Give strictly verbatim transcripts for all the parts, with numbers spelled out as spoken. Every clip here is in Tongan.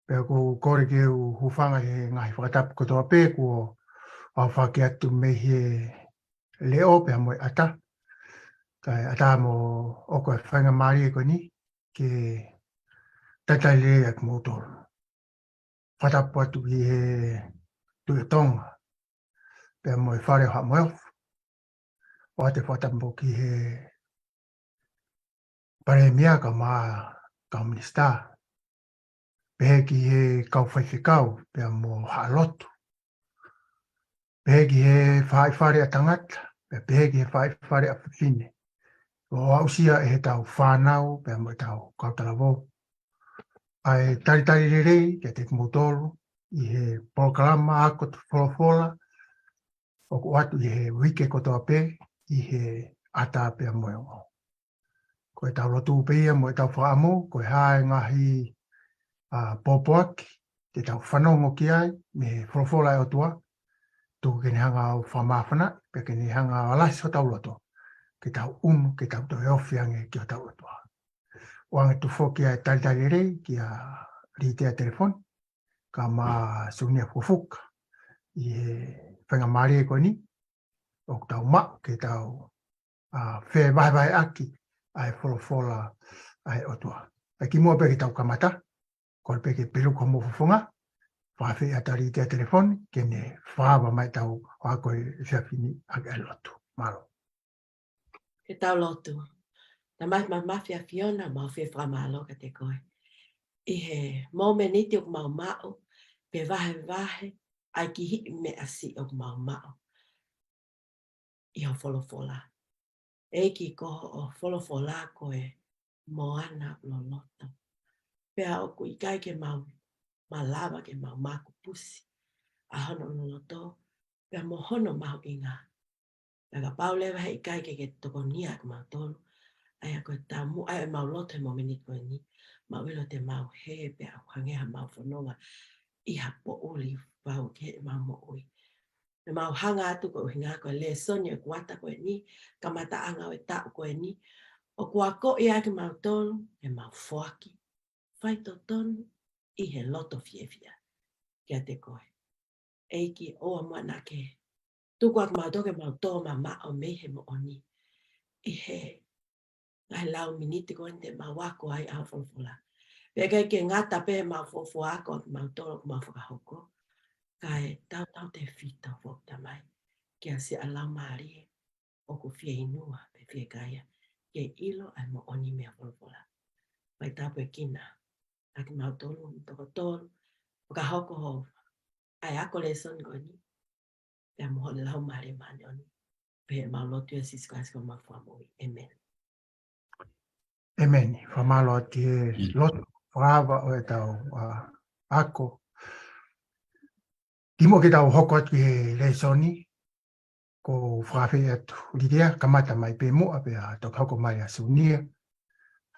Pea ʻoku ou kole ke u hūfanga he ngaahi fakatapu kotoa pē kuo aofaki atu mei he leʻo pea mo e ʻata. Kae ʻatā mo ʻoku ʻi ai e faingamālie ko eni ke talitali lelei ʻa kimoutolu. Fakatapu atu ki he Tuʻi ʻo Tonga, pea mo e Fale ʻo Haʻa Moheofo. ʻOatu e fakatapu ki he Palēmia kae ʻumaʻā e kau minisitā. Pehē ki he kau faifekau, pea mo e haʻa lotu. Pehē ki he faʻahi fale ʻa tangata, pea pehē ki he faʻahi fale ʻa fefine. ʻO aʻusia ʻe heʻetau fānau, pea mo ʻetau kau talavou ʻa e talitali lelei kiate kimoutolu ʻi he polokalama ako folofola ʻoku ʻoatu ʻi he uike kotoa pē ʻi he ʻata pea mo e ongo. Ko ʻetau lotu pē ia mo ʻetau fakaʻamu, ko e hā e ngaahi, ʻa, pōpoaki te tau fanongo ki ai mei he folofola ʻa e ʻOtua, tuku ke ne hanga ʻo fakamāfanaʻi, pea ke ne hanga ʻo alasi hotau loto ke tau ʻunu, ke tau toe ofi ange ki hotau ʻOtua. ʻOange atu foki ʻa e talitali lelei kia Litea Telefoni kae ʻumaʻā Sunia Fukofuka ʻi he faingamālie ko eni ʻoku tau maʻu ke tau, ʻa, fevahevaheʻaki ʻa e folofola ʻa e ʻOtua. Pea kimuʻa pē ke tau kamata, kole pē ke peluku homou fofonga, fakaafeʻi atu ʻa Litea Telefoni ke ne fakaava mai ʻetau ako he efiafi ni ʻaki ʻa e lotu. Mālō. Ke tau lotu. Tamai Māfimafi ʻa e ʻAfiona, mau fie fakamālō kiate koe ʻi he momeniti ʻoku mau maʻu ke vahevahe ʻa e kiʻi meʻa siʻi ʻoku mau maʻu ʻi hoʻo folofola. ʻEiki, ko hoʻo folofola ko e moana loloto. Pea ʻoku ʻikai ke mau malava ke mau makupusi ʻa hono loloto pea mo hono mahuʻinga. Pea kapau leva he ʻikai ke ke tokonia kimautolu, ʻa ia ko e taumuʻa ʻemau lotu he momeniti ko eni, mau ʻilo te mau hē pea ʻoku hangē haʻamau fononga ʻi ha poʻuli fau ki heʻemau moʻui. Pea mau hanga atu ko e ʻuhinga ko e lēsoni ʻo e kuata ko eni, kamataʻanga ʻo e taʻu ko eni, ʻoku akoʻi ai kimautolu ke mau foaki faitotonu ʻi he loto fiefia kiate koe. ʻEiki, ʻoua muʻa naʻa ke tuku ʻa kimautolu ke mau tō mamaʻo mei he moʻoni ʻi he ngaahi lau miniti ko eni te mau ako ai ʻa hoʻo folofola. Pea ʻikai ke ngata pē heʻemau fuofua ako ʻa kimautolu ʻoku mau fakahoko, kae tautautefito foki Tamai kia siʻa laumālie ʻoku fieinua pe fiekaia ke ʻilo ʻa e moʻoni mei hoʻo folofola. Fai tāpuekina ʻa kimautolu mo tokotolu, fakahoko hoʻo ʻa e ako lēsoni ko eni, pea mo ho Laumālie Māʻoniʻoni. Pea mau lotu ʻia Sīsū Kalaisi ko homau Fakamoʻui. ʻĒmeni. ʻĒmeni. Fakamālō atu he lotu fakaava ʻo ʻetau, ʻa, ako. Kimuʻa ke tau hoko atu ki he lēsoni, ʻoku ou fakaafeʻi atu Litea, kamata mai pē muʻa pea toki hoko mai ʻa Sunia.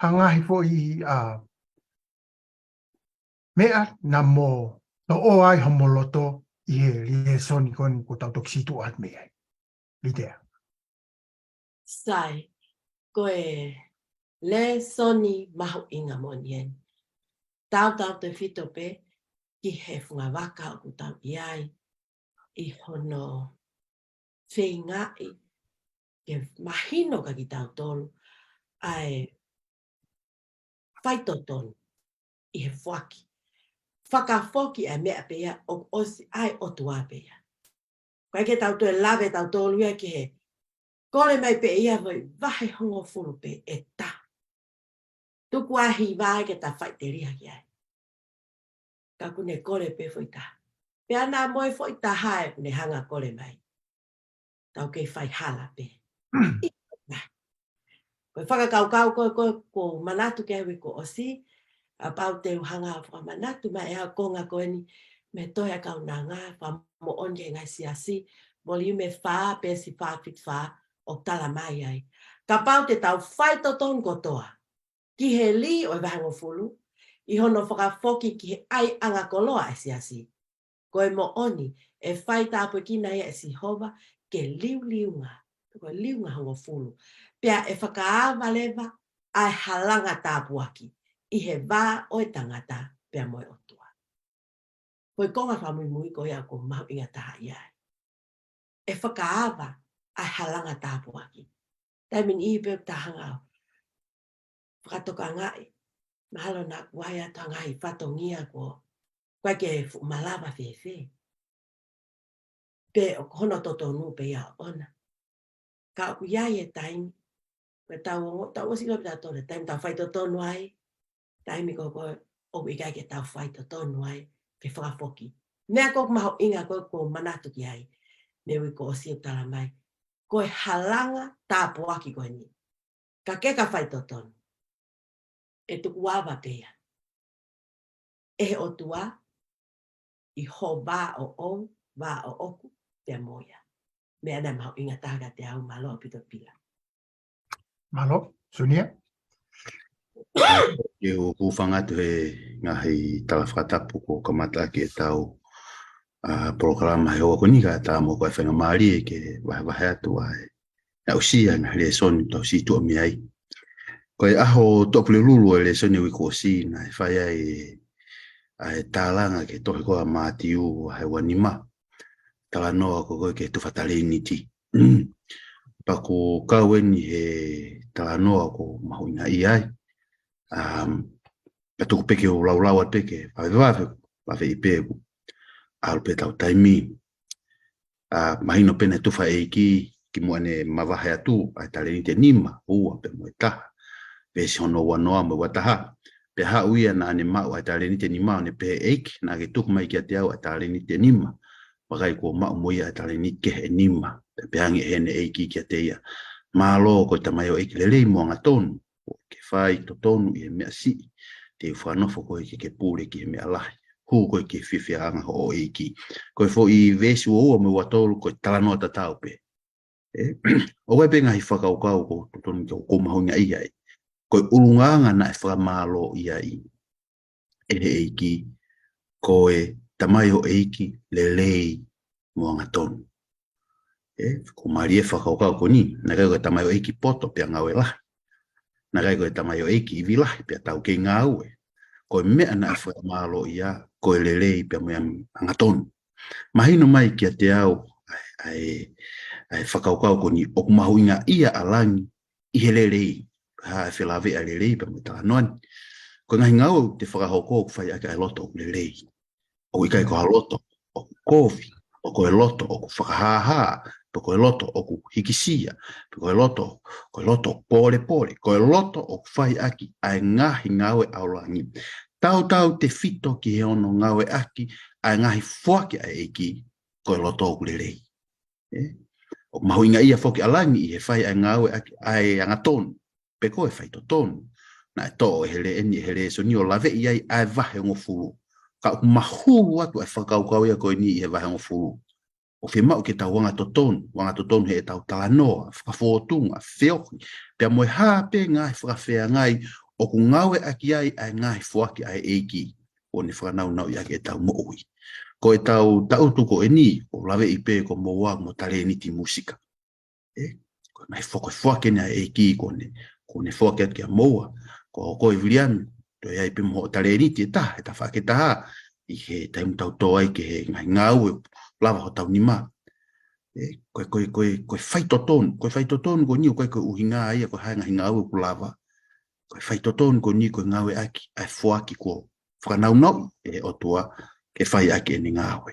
Ha ngaahi foʻi, ʻa, meʻa naʻa mo toʻo ai homo loto ʻi he lēsoni ko eni ʻoku tau toki situʻa atu mei ai. Litea. Sai, ko e lēsoni mahuʻinga moʻoni eni. Tautautefito pē ki he fungavaka ʻoku tau ʻi ai, ʻi hono feingaʻi ke mahino kia kitautolu ʻa e faitotonu ʻi he foaki. Fakafoki ʻa e meʻa pē ia ʻoku ʻosi ʻa e ʻOtua pē ia. ʻIkai ke tau toe lave tautolu ia ki he kole mai pē ia foʻi vahe hongofulu pē ʻe taha. Tuku ʻa e hiva ke ta faʻiteliha ki ai. Ka ʻoku ne kole pē foʻi taha. Pea naʻa mo e foʻi taha ʻoku ne hanga kole mai, tau kei fai hala pē. Ko e fakakaukau ko ē, ko ē, ʻoku ou manatu ki ai he uike kuo ʻosi, kapau te u hanga ʻo fakamanatu mai ʻa e konga ko eni mei he Tohi ʻa e Kaunanga, Fakamoʻoni ki he Ngaahi Siasi, voliume fā, peesi fā fitu fā, ʻoku tala mai ai, kapau te tau faitotonu kotoa ki he lī ʻo e vahe hongofulu, ʻi hono fakafoki ki he ʻaiʻanga koloa ʻa e siasi, ko e moʻoni ʻe faitāpuekina ia ʻe Sihova ke liuliunga, ko e liunga hongofulu, pea ʻe fakaava leva ʻa e halanga tāpuaki ʻi he vā ʻo e tangata pea mo e ʻOtua. Ko e konga fakamuimui ko ia ʻoku mahuʻinga taha ai. ʻE fakaava ʻa e halanga tāpuaki. Taimi ʻe niʻihi pē ʻoku tau hanga ʻo fakatokangaʻi, mahalo naʻa ʻoku ʻi ai ʻa e ngaahi fatongia ko ē ʻoku ʻikai ke fuʻu malava fēfē. Pe ʻoku hono totonu pē ia ʻoʻona. Ka ʻoku ʻi ai e taimi, ko e tau ongo, tau ʻosi ʻilo pē tautolu e taimi tau faitotonu ai, taimi ko ē ʻoku ʻikai ke tau faitotonu ai, ke fakafoki. Meʻa ko ē ʻoku mahuʻinga ko ē ʻoku ou manatu ki ai, mei he uike kuo ʻosi ʻoku tala mai, ko e halanga tāpuaki ko eni. Ka ke ka faitotonu, ʻe tuku ava pē ia ʻe he ʻOtua ʻi ho vā ʻoʻou, vā ʻoʻoku, pea mo ia. Meʻa naʻe mahuʻinga taha kiate au, mālō ʻaupito Pila. Mālō, Sunia. Ke u hūfanga atu he ngaahi tala fakatapu kuo kamata ʻaki ʻetau, ʻa, polokalama he houa ko eni, ka ʻatā mo e faingamālie ke vahevahe atu ai ʻa e aʻusia e ngaahi lēsoni ʻoku tau situʻa mei ai. Ko e ʻaho Tuʻapulelulu ʻo e lēsoni uike kuo ʻosi naʻe fai ai ʻa e tālanga ki he tohi ko ē ʻa Mātiu vahe ua nima. Talanoa ko ē ki he tufa talēniti. Pea ʻoku kau eni he talanoa ʻoku mahuʻinga ai. Um, pea tuku pē ke u laulau atu pē ke vave, vave, vave ʻi pē ʻoku ʻalu pē ʻetau taimi. ʻA, mahino pē naʻe tufa e ʻEiki kimuʻa ne mavahe atu ʻa e talēniti ʻe nima, ua pea mo e taha. Veesi hono ua noa mo e ua taha. Pea haʻu ia naʻa ne maʻu ʻa e talēniti ʻe nima, ʻo ne pehē, ʻEiki, naʻa ke tuku mai kiate au ʻa e talēniti ʻe nima. Vakai kuo u maʻu mo ia ʻa e talēniti kehe ʻe nima. Pea pehē ange ʻe heʻene ʻeiki kiate ia, Mālō, ko e tamaioʻeiki lelei mo angatonu. Kuo ke fai totonu ʻi he meʻa siʻi, te u fakanofo koe ke ke pule ki he meʻa lahi. Hū koe ki he fiefiaʻanga hoʻo ʻeiki. Ko e foʻi veesi ua ua mo e ua tolu ko e talanoa tatau pē. ʻE, ʻoku ʻi ai pē ngaahi fakakaukau ʻoku totonu ke ʻoku mahuʻinga ai. Ko e ʻulungaanga naʻe fakamālō ai ʻe he ʻEiki, ko e tamaioʻeiki lelei mo angatonu. ʻE, ʻoku mālie e fakakaukau ko eni, naʻe ʻikai ko e tamaioʻeiki poto pea ngāue lahi. Naʻe ʻikai ko e tamaioʻeiki ivi lahi pea taukei ngāue. Ko e meʻa naʻe fakamālō ai, ko e lelei pea mo e angatonu. Mahino mai kiate au ʻa e, ʻa e, ʻa e fakakaukau ko eni ʻoku mahuʻinga ʻa langi ʻi he lelei. Hā e felāveʻi ʻa e lelei pea mo e talanoa ni. Ko e ngaahi ngāue ʻoku te fakahoko ʻoku fai ʻaki ʻa e loto ʻoku lelei. ʻOku ʻikai ko ha loto ʻoku kovi, pe ko e loto ʻoku fakahāhā, pe ko e loto ʻoku hīkisia, pe ko e loto, ko e loto ʻoku pōlepole, ko e loto ʻoku fai ʻaki ʻa e ngaahi ngāue ʻa langi. Tautautefito ki hono ngāue ʻaki ʻa e ngaahi foaki ʻa e ʻEiki, ko e loto ʻoku lelei. ʻE? ʻOku mahuʻinga ia foki ʻa langi ʻi he fai ʻa e ngāue ʻaki ʻa e angatonu, pe ko e faitotonu. Naʻe toʻo ʻe he lē-, eni ʻe he lēsoni ʻo laveʻi ai ʻa e vahe hongofulu. Ka ʻoku mahulu atu ʻa e fakakaukau ia ko eni ʻi he vahe hongofulu. ʻOku fiemaʻu ke tau angatotonu, angatotonu heʻetau talanoa, fakafōtunga, feohi, pea mo e hā pē ngaahi fakafeangai ʻoku ngāue ʻaki ai ʻa e ngaahi foaki ʻa e ʻEiki, ʻo ne fakanaunauʻi ʻaki ʻetau moʻui. Ko ʻetau taʻutu ko eni, ʻoku laveʻi pē ko moua mo talēniti mūsika. ʻE, ko e ngaahi fo-, ko e foaki eni ʻa e ʻEiki, ko ʻene, ko ʻene foaki atu kia moua. Ko, ko e Viliami, toe ʻi ai pē mo hoʻo talēniti ʻe taha, ʻe tafaʻaki ʻe taha, ʻi he taimi tau tō ai ki he ngaahi ngāue, lava hotau nima. ʻE, ko e, ko e, ko e, ko e faitotonu, ko e faitotonu ko eni ʻoku ʻikai ko e ʻuhinga ia ko e hā e ngaahi ngāue ʻoku lava. Ko e faitotonu ko eni ko e ngāue ʻaki ʻa e foaki kuo fakanaunauʻi ʻe he ʻOtua ke fai ʻaki ʻene ngāue.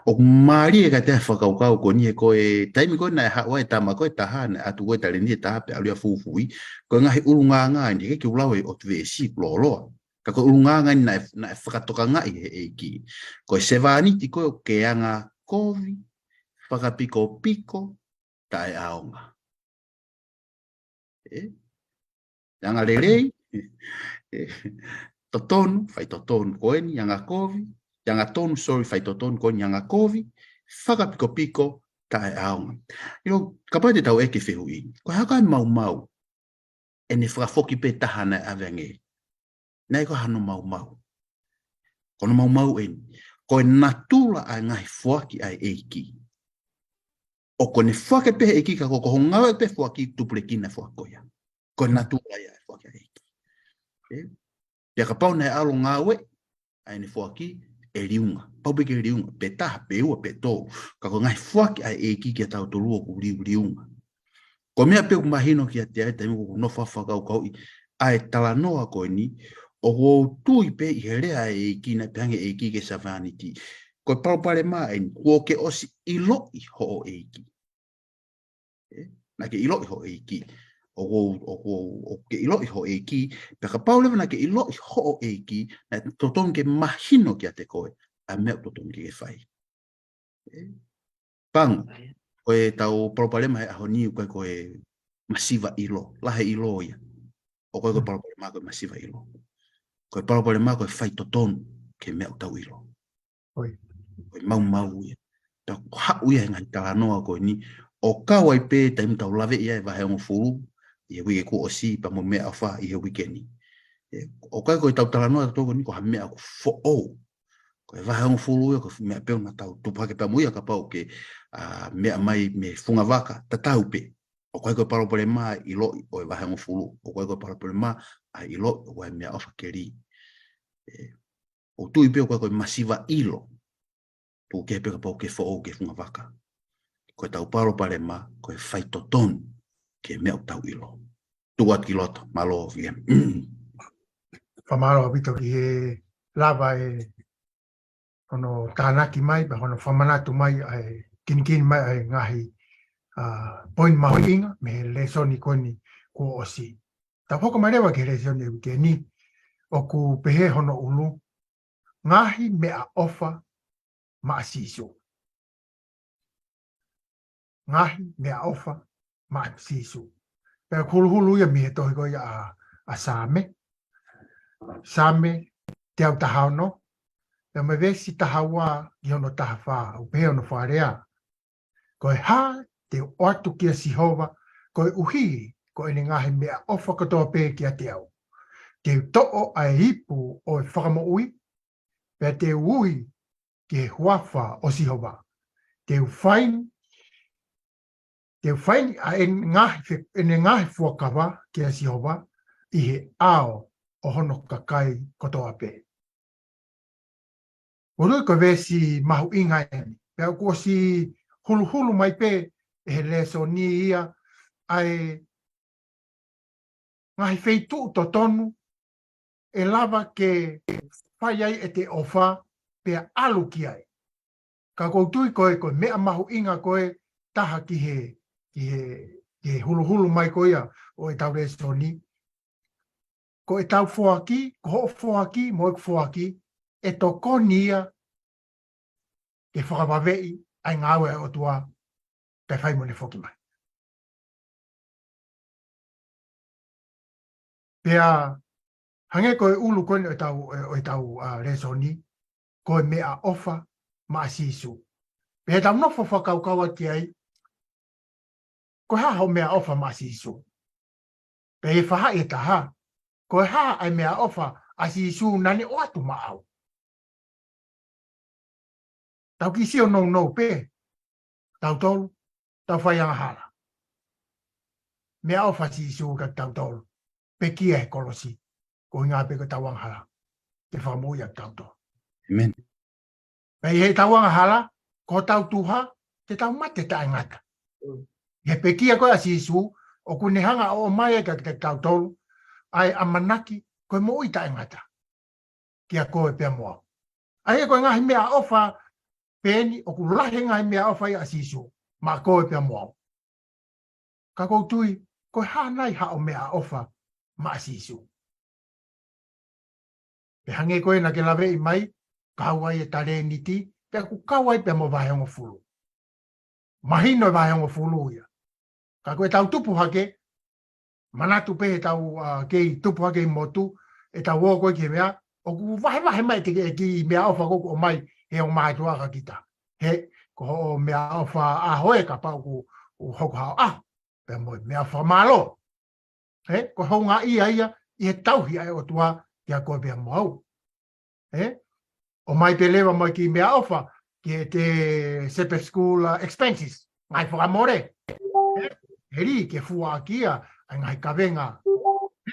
ʻOku mālie kiate au e fakakaukau ko eni he ko e taimi ko ē naʻe haʻu ai e tama ko ē ʻe taha, naʻe ʻatu ko ē e talēniti ʻe taha pea ʻalu ia ʻo fufuuʻi. Ko e ngaahi ʻulungaanga eni, ʻikai ke u lau e ʻotu veesi ʻoku lōloa. Ka ko e ʻulungaanga eni naʻe, naʻe fakatokangaʻi ʻe he ʻEiki. Ko e sevāniti ko ē ʻoku ke angakovi, fakapikopiko, taʻeʻaonga. ʻE? Angalelei, ʻe, totonu, faitotonu ko eni, angakovi, angatonu, sorry, faitotonu ko eni, angakovi, fakapikopiko, taʻeʻaonga. ʻIlo, kapau te tau ʻeke e fehuʻi, ko e hā koā e maumau ʻene fakafoki pē taha naʻe ʻave ange? Naʻe ʻikai ko hano maumau. Ko hono maumau eni, ko e natula ʻa e ngaahi foaki ʻa e ʻEiki. ʻOku ne foaki pē ʻe he ʻEiki ka ko, ko hoʻo ngāue pē foaki, tupulekina e foaki ko ia. Ko e natula ia e foaki ʻa e ʻEiki. ʻE? Pea kapau naʻe ʻalu ʻo ngāue ʻa ʻene foaki, ʻe liunga. Pau pē ke liunga, pe taha, pe ua, pe tolu. Ka ko e ngaahi foaki ʻa e ʻEiki kiate kitautolu ʻoku liuliunga. Ko e meʻa pē ʻoku mahino kiate au he taimi ʻoku ou nofo ʻo fakakaukauʻi ʻa e talanoa ko eni, ʻoku ou tui pē ʻi he lea ʻa e ʻEiki naʻe pehē ange ʻe he ʻEiki kia Savaniiti. Ko e palopalema eni, kuo ke ʻosi ʻiloʻi hoʻo ʻEiki. ʻE, naʻa ke ʻiloʻi hoʻo ʻEiki. ʻOku, ʻoku, ʻoku ke ʻiloʻi hoʻo ʻEiki, pea kapau leva naʻa ke ʻiloʻi hoʻo ʻEiki, naʻe totonu ke mahino kiate koe ʻa e meʻa ʻoku totonu ke ke fai. ʻE, pango, ko ʻetau palopalema he ʻaho ni ʻoku ʻikai ko e masiva ʻilo, lahi ʻilo ia. ʻOku ʻikai ko e palopalema ko e masiva ʻilo. Ko e palopalema ko e faitotonu ki he meʻa ʻoku tau ʻilo. ʻOi. Ko e maumau ia. Pea ʻoku haʻu ia he ngaahi talanoa ko eni, ʻo kau ai pē taimi tau laveʻi ai e vahe hongofulu ʻi he uike kuo ʻosi pea mo e meʻaʻofa ʻi he uike ni. ʻE, ʻoku ʻikai ko ʻetau talanoa ʻatautolu ko eni ko ha meʻa ʻoku foʻou. Ko e vahe hongofulu ia, ko e meʻa pē ʻoku tau tupu hake pea mo ia kapau ʻoku ke, ʻa, meʻa mai mei he fungavaka, tatau pē. ʻOku ʻikai ko e palopalema ʻiloʻi ʻo e vahe hongofulu. ʻOku ʻikai ko e palopalema ʻa e ʻiloʻi ʻo e meʻaʻofa keli. ʻE, ʻoku ou tui pē ʻoku ʻikai ko e masiva ʻilo. Tuku kehe pē kapau ʻoku ke foʻou ki he fungavaka. Ko ʻetau palopalema, ko e faitotonu ki he meʻa ʻoku tau ʻilo. Tuku atu ki loto, mālō Viliami. Fakamālō ʻaupito ki he lava ʻo hono tānaki mai, pea hono fakamanatu mai, ʻa e kinikini mai ʻa e ngaahi, ʻa, poini mahuʻinga mei he lēsoni ko eni kuo ʻosi. Tau hoko mai leva ki he lēsoni ʻo e uike ni, ʻoku pehē hono ʻulu, ngaahi meʻaʻofa maʻa Sīsū. Ngaahi meʻaʻofa maʻa Sīsū. Pea ʻoku huluhulu ia mei he tohi ko ia ʻa, ʻa Saame. Saame teau taha ono. Pea mei he veesi taha ua ki hono taha fā, ʻoku pehē hono fakalea. Ko e hā te u ʻoatu kia Sihova, koeʻuhi ko ʻene ngaahi meʻaʻofa kotoa pē kiate au. Te u toʻo ʻa e ipu ʻo e fakamoʻui, pea te u ui ki he huafa ʻo Sihova. Te u fai, te u fai ʻa ʻene ngaahi fe-, ʻene ngaahi fuakava kia Sihova ʻi he ʻao ʻo hono kakai kotoa pē. ʻOku ou tui ko e veesi mahuʻinga eni. Pea kuo ʻosi huluhulu mai pē ʻe he lēsoni ia ʻa e ngaahi feituʻu totonu ʻe lava ke fai ai ʻete ʻofa pea ʻalu ki ai. Ka ʻoku ou tui ko e, ko e meʻa mahuʻinga ko e taha ki he, ki he, ki he huluhulu mai ko ia ʻo ʻetau lēsoni. Ko ʻetau foaki, ko hoʻo foaki, mo ʻeku foaki, ʻe tokoni ia ke fakavaveʻi ʻa e ngāue ʻa e ʻOtua, kae fai mo ʻene foki mai. Pea hangē ko e ʻulu ko eni ʻo ʻetau, ʻo ʻetau, ʻa, lēsoni, ko e meʻaʻofa maʻa Sīsū. Pea tau nofo fakakaukau atu ki ai, ko e hā hoʻo meʻaʻofa maʻa Sīsū? Pea ʻe faʻa ʻi he taha, ko e hā ʻa e meʻaʻofa ʻa Sīsū naʻa ne ʻoatu maʻau? Tau kiʻi sio nounou pē, tautolu, tau fai angahala. Meʻaʻofa Sīsū kiate kitautolu, pekia he kolosi, ko e ʻuhinga pē ko ʻetau angahala, ke fakamoʻui ʻa kitautolu. ʻĒmeni. Pea ʻi heʻetau angahala, ko hotau tuha, te tau mate taʻengata. Mm. ʻI he pekia ko ē ʻa Sīsū, ʻoku ne hanga ʻo ʻomai ai kiate kitautolu ʻa e ʻamanaki ko e moʻui taʻengata. Kia koe pea mo au. ʻA ia ko e ngaahi meʻaʻofa pē eni, ʻoku lahi e ngaahi meʻaʻofa ia ʻa Sīsū maʻa koe pea mo au. Ka ʻoku ou tui, ko e hā nai haʻo meʻaʻofa maʻa Sīsū? Pea hangē ko ē naʻa ke laveʻi mai, kau ai e talēniti, pea ʻoku kau ai pea mo e vahe hongofulu. Mahino e vahe hongofulu ia. Ka ko ʻetau tupu hake, manatu pē heʻetau, ʻa, kei tupu hake ʻi motu, ʻetau ō ko ē ki he meʻa, ʻoku vahevahe mai ʻe he ʻEiki e kiʻi meʻaʻofa ko ē ʻoku ʻomai he ongo mātuʻa kia kita. He, ko hoʻo meʻaʻofa ʻaho ē kapau ʻoku, ʻoku hoko haʻo ʻaho. Pea mo e meʻaʻofa mālō. He, ko e houngaʻia ia ʻi he tauhi ʻa e ʻOtua kia koe pea mo au. He, ʻomai pē leva mo e kiʻi meʻaʻofa ki heʻete Sabbath School, ʻa, expenses. Ngaahi fakamole. He, heli ke fua ʻaki ia ʻa e ngaahi kavenga. He,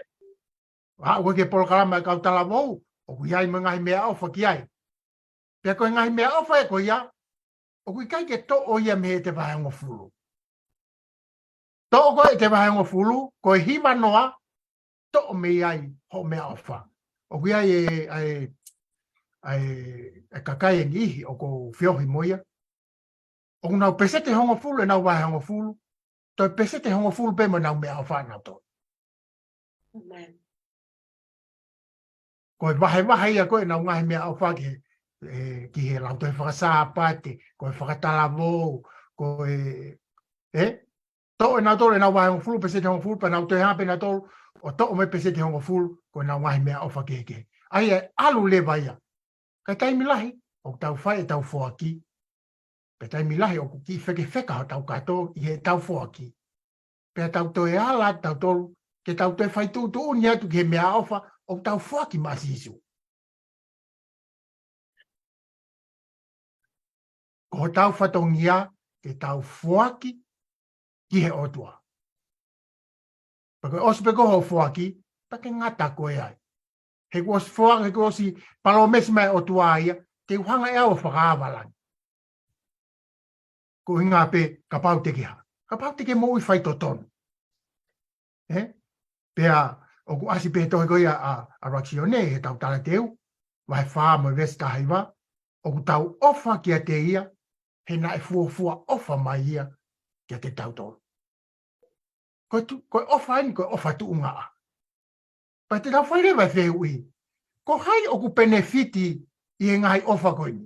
ʻa, ʻoku ʻi ai e polokalama ʻa e kau talavou, ʻoku ʻi ai mo e ngaahi meʻaʻofa ki ai. Pea ko e ngaahi meʻaʻofa ē ko ia, ʻoku ʻikai ke toʻo ia mei heʻete vahehongofulu. Toʻo ko ē ʻete vahehongofulu, ko e hivanoa, toʻo mei ai hoʻo meʻaʻofa. ʻOku ʻi ai e, ʻa e, ʻa e, ʻa e kakai ʻe niʻihi ʻoku ou feohi mo ia. ʻOku nau peseti hongofulu ʻenau vahehongofulu, toe peseti hongofulu pē mo ʻenau meʻaʻofa ʻanautolu. Amen. Ko e vahevahe ia ko ē ʻenau ngaahi meʻaʻofa ki he, ē, ki he lautohi fakasāpate, ko e fakatalavou, ko e, ē? Toʻo ʻenautolu ʻenau vahehongofulu, peseti hongofulu, pea nau toe hā pē ʻenautolu, ʻo toʻo mai peseti hongofulu, ko ʻenau ngaahi meʻaʻofa kehekehe. ʻA ia ʻe ʻalu leva ia. Ka ʻi he taimi lahi, ʻoku tau fai ʻetau foaki. Pea taimi lahi ʻoku kiʻi fekefeka hotau kātoa ʻi heʻetau foaki. Pea tau toe ala atu tautolu, ke tau toe fai tuʻutuʻuni atu ki he meʻaʻofa ʻoku tau foaki maʻa Sīsū. Ko hotau fatongia ke tau foaki ki he ʻOtua. Pea ko e ʻosi pē ko hoʻo foaki, pea ke ngata koe ai. He kuo ʻosi foaki, he kuo ʻosi palōmesi mai ʻOtua ia, te u hanga ʻe au ʻo fakaava langi. Ko e ʻuhinga pē kapau te ke hā. Kapau te ke moʻui faitotonu. Ē? Pea ʻoku ʻasi pē he tohi ko ia ʻa, ʻa ʻUluaki Sione, he tau talateu, vahe fā mo e veesi taha hiva, ʻoku tau ʻofa kiate ia, he naʻe fuofua ʻofa mai ia kiate tautolu. Ko e tu-, ko e ʻofa eni, ko e ʻofa tuʻungaʻa. Pea te tau fai leva e fehuʻi. Ko hai ʻoku penefiti ʻi he ngaahi ʻofa ko eni?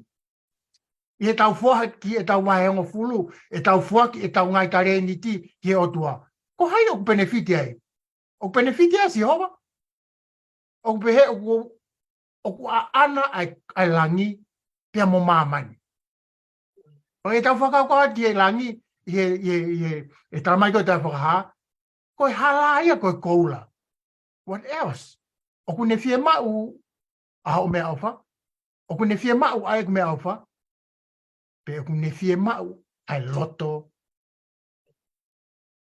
ʻI heʻetau foaki ʻetau vahehongofulu, ʻetau foaki ʻetau ngaahi talēniti ki he ʻOtua. Ko hai ʻoku penefiti ai? ʻOku penefiti ai ʻa Sihova? ʻOku pehē ʻoku, ʻoku ʻaʻana ʻa e, ʻa e langi pea mo māmani. ʻO ʻetau fakakaukau ki he langi, ʻi he, ʻi he, ʻi he, ʻe talamai ko e tau fakahā, ko e hala ia ko e koula. What else? ʻOku ne fiemaʻu ʻa hoʻo meʻaʻofa? ʻOku ne fiemaʻu ʻa ʻeku meʻaʻofa? Pe ʻoku ne fiemaʻu ʻa e loto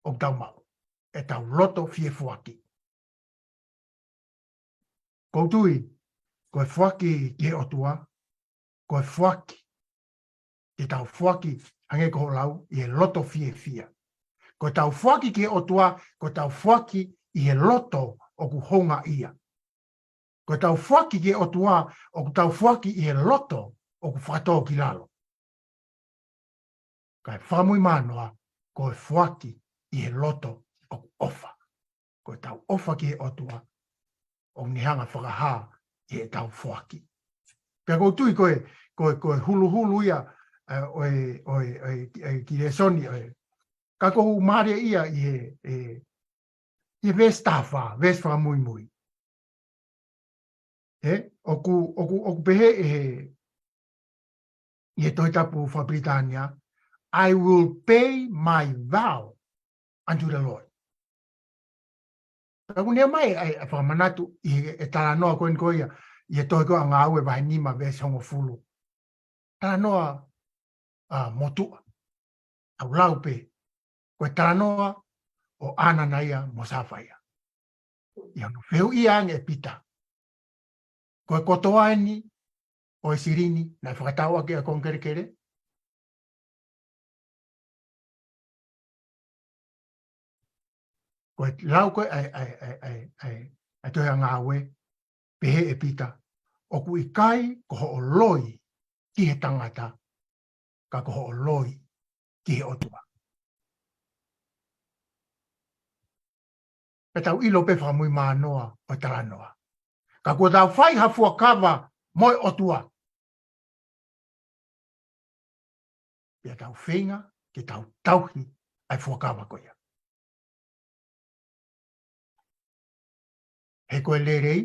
ʻoku tau maʻu? ʻEtau loto fie foaki. ʻOku ou tui, ko e foaki ki he ʻOtua, ko e foaki, ke tau foaki hangē ko hoʻo lau ʻi he loto fiefia. Ko ʻetau foaki ki he ʻOtua, ko ʻetau foaki ʻi he loto ʻoku houngaʻia. Ko ʻetau foaki ki he ʻOtua, ʻoku tau foaki ʻi he loto ʻoku fakatōkilalo. Kae fakamuimānoa, ko e foaki ʻi he loto ʻoku ʻofa. Ko ʻetau ʻofa ki he ʻOtua, ʻoku ne hanga fakahā ʻi heʻetau foaki. Pea ʻoku ou tui ko e, ko e, ko e huluhulu ia, ē, ʻo e, ʻo e, ʻo e, ʻo e kiʻi lēsoni, ʻo e. Ka ʻoku ou mālieʻia ʻi he, ē, ʻi he veesi taha fā, veesi fakamuimui. Ē, ʻoku, ʻoku, ʻoku pehē ʻe he, ʻi he Tohi Tapu fakapilitānia, "I will pay my vow unto the Lord." Pea ʻoku ne ʻomai ʻa e, ʻa e fakamanatu ʻi he, ʻe talanoa ko eni ko ia, ʻi he tohi ko ē ʻa Ngāue vahe nima veesi hongofulu. Talanoa, ā, motuʻa. ʻOku lau pē, ko e talanoa ʻo ʻAnanaia mo Safaia. ʻI hono fehuʻia ange ʻe Pita, ko e kotoa eni ʻo e silini naʻe fakatau ʻaki ʻa e kongelekele? Ko e lau ko ē ʻa e, ʻa e, ʻa e, ʻa e, ʻa e, ʻa e tohi ʻa Ngāue, pehē ʻe Pita, ʻoku ʻikai ko hoʻo loi ki he tangata, ka ko hoʻo loi ki he ʻOtua. Pea tau ʻilo pē fakamuimānoa ʻo e talanoa. Ka kuo tau fai ha fuakava mo e ʻOtua, pea tau feinga ke tau tauhi ʻa e fuakava ko ia. He ko e lelei,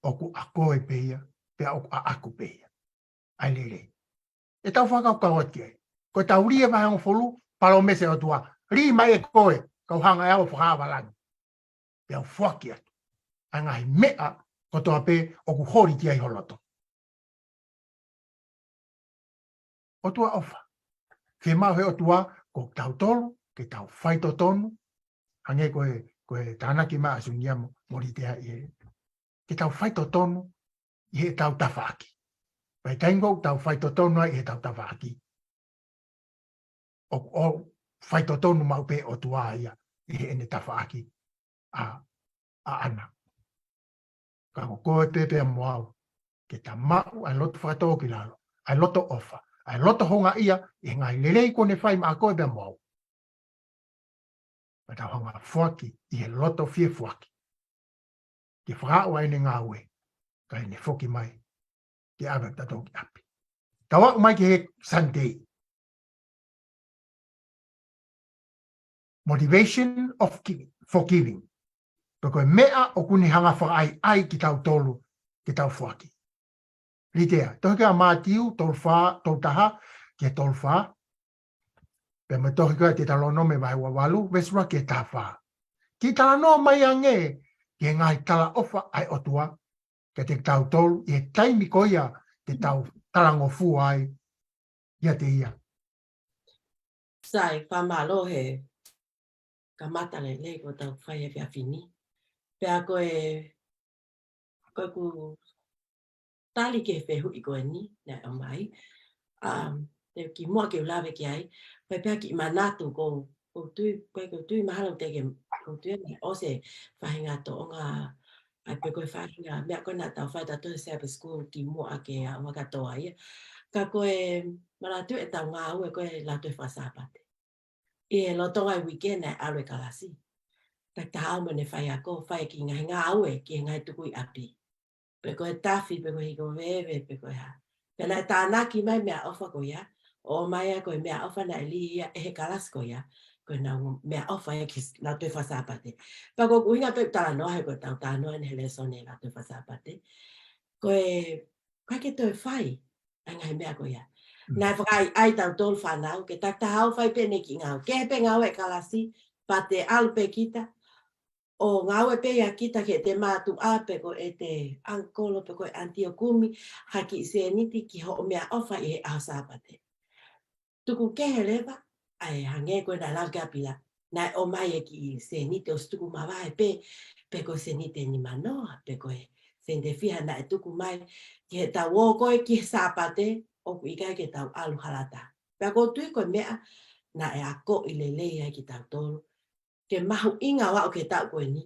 ʻoku ʻa koe pē ia, pea ʻoku ʻaʻaku pē ia. ʻA e lelei. ʻEtau fakakaukau atu ki ai. Ko ʻetau lī e vahe hongofulu, palōmesi ʻa e ʻOtua. Lī mai ʻe koe, kau hanga ʻe au ʻo fakaava langi. Pea u foaki atu ʻa e ngaahi meʻa kotoa pē ʻoku holi ki ai ho loto. ʻOtua ʻofa. Fiemaʻu he ʻOtua, ko tautolu, ke tau faitotonu, hangē ko e, ko e tānaki mai ʻa Sunia mo, mo Litea ʻi he. Ke tau faitotonu, ʻi heʻetau tafaʻaki. Pea ʻi he taimi ʻoku tau faitotonu ai ʻi heʻetau tafaʻaki, ʻoku, ʻoku faitotonu maʻu pē ʻOtua ia ʻi heʻene tafaʻaki ʻa, ʻaʻana. Ka ko koe pē pea mo au, ke ta maʻu ʻa e loto fakatōkilalo, ʻa e loto ʻofa, ʻa e loto houngaʻia ʻi he ngaahi lelei kuo ne fai maʻa koe pea mo au. Pea tau hanga ʻo foaki ʻi he loto fie foaki, ke fakaaʻu ʻa ʻene ngāue, kae ne foki mai ke ʻave kitautolu ki ʻapi. Tau aʻu mai ki he Sunday. Motivation of giving, for giving. Pe ko e meʻa ʻoku ne hanga ʻo fakaʻaiʻai kitautolu ke tau foaki. Litea, tohi ko ia ʻa Mātiu tolu fā, tolu taha ki he tolu fā. Pea mo e tohi ko ia ʻa Teutalōnome vahe ua valu, veesi ua ki he taha fā. Kiʻi talanoa mai ange ki he ngaahi talaʻofa ʻa e ʻOtua kiate kitautolu ʻi he taimi ko ia te tau talangofua ai kiate ia. Sai, fakamālō he kamata lelei kuo tau fai he efiafi ni. Pea ko e, ko ʻeku tali ki he fehuʻi ko eni naʻe ʻomai. Um, te u kimuʻa ke u lave ki ai, pea pea kiʻi manatu ko, ko u tui, ko e, ko u tui mahalo te ke, ko u tui ʻoku ʻosi e faʻahinga tōʻonga, ʻa e pe ko e faʻahinga meʻa ko ē naʻa tau fai ʻa e Sabbath School kimuʻa ke aʻu mai kātoa ia. Ka ko e manatu ʻetau ngāue ko e Lautohi Fakasāpate. ʻI he lolotonga e uike naʻe ʻalu e kalasi. Taha taha ʻo mo ʻene faiako, fai e kiʻi ngaahi ngāue, kiʻi ngaahi tukuʻi ʻapi. Pe ko e tafi, pe ko e hiko veve, pe ko e hā. Pea naʻe tānaki mai meʻaʻofa ko ia, ʻomai ia ko e meʻaʻofa naʻe lī ia ʻe he kalasi ko ia, ko ʻenau meʻaʻofa ia ki he Lautohi Fakasāpate. Pea ko ʻeku ʻuhinga pē ʻeku talanoa he ko ʻetau talanoa eni he lēsoni Lautohi Fakasāpate. Ko e, ʻikai ke toe fai ʻa e ngaahi meʻa ko ia. Mm. Naʻe fakaʻaiʻai tautolu fānau, ke taha taha ʻo fai pē ʻene kiʻi ngāue. Kehe pē ngāue e kalasi, pea te ʻalu pē kita, ʻo ngāue pē ia kita ki heʻete mātuʻa pe ko ʻete ʻangikolo pe ko e ʻanti ʻo kumi ha kiʻi sēniti ki hoʻo meʻaʻofa ʻi he ʻaho Sāpate. Tuku kehe leva, ʻa e hangē ko e naʻe lau ki ai ʻa Pila, naʻe ʻomai e kiʻi sēniti ʻosi tuku mavahe pē, pe ko e sēniti ʻe nima noa, pe ko e sēniti ʻe fiha naʻe tuku mai, ki heʻetau ō ko ē ki he Sāpate, ʻoku ʻikai ke tau ʻalu hala taha. Pea ko u tui ko e meʻa, naʻe akoʻi lelei ai kitautolu, ke mahuʻinga ʻo aʻu ki he taʻu ko eni,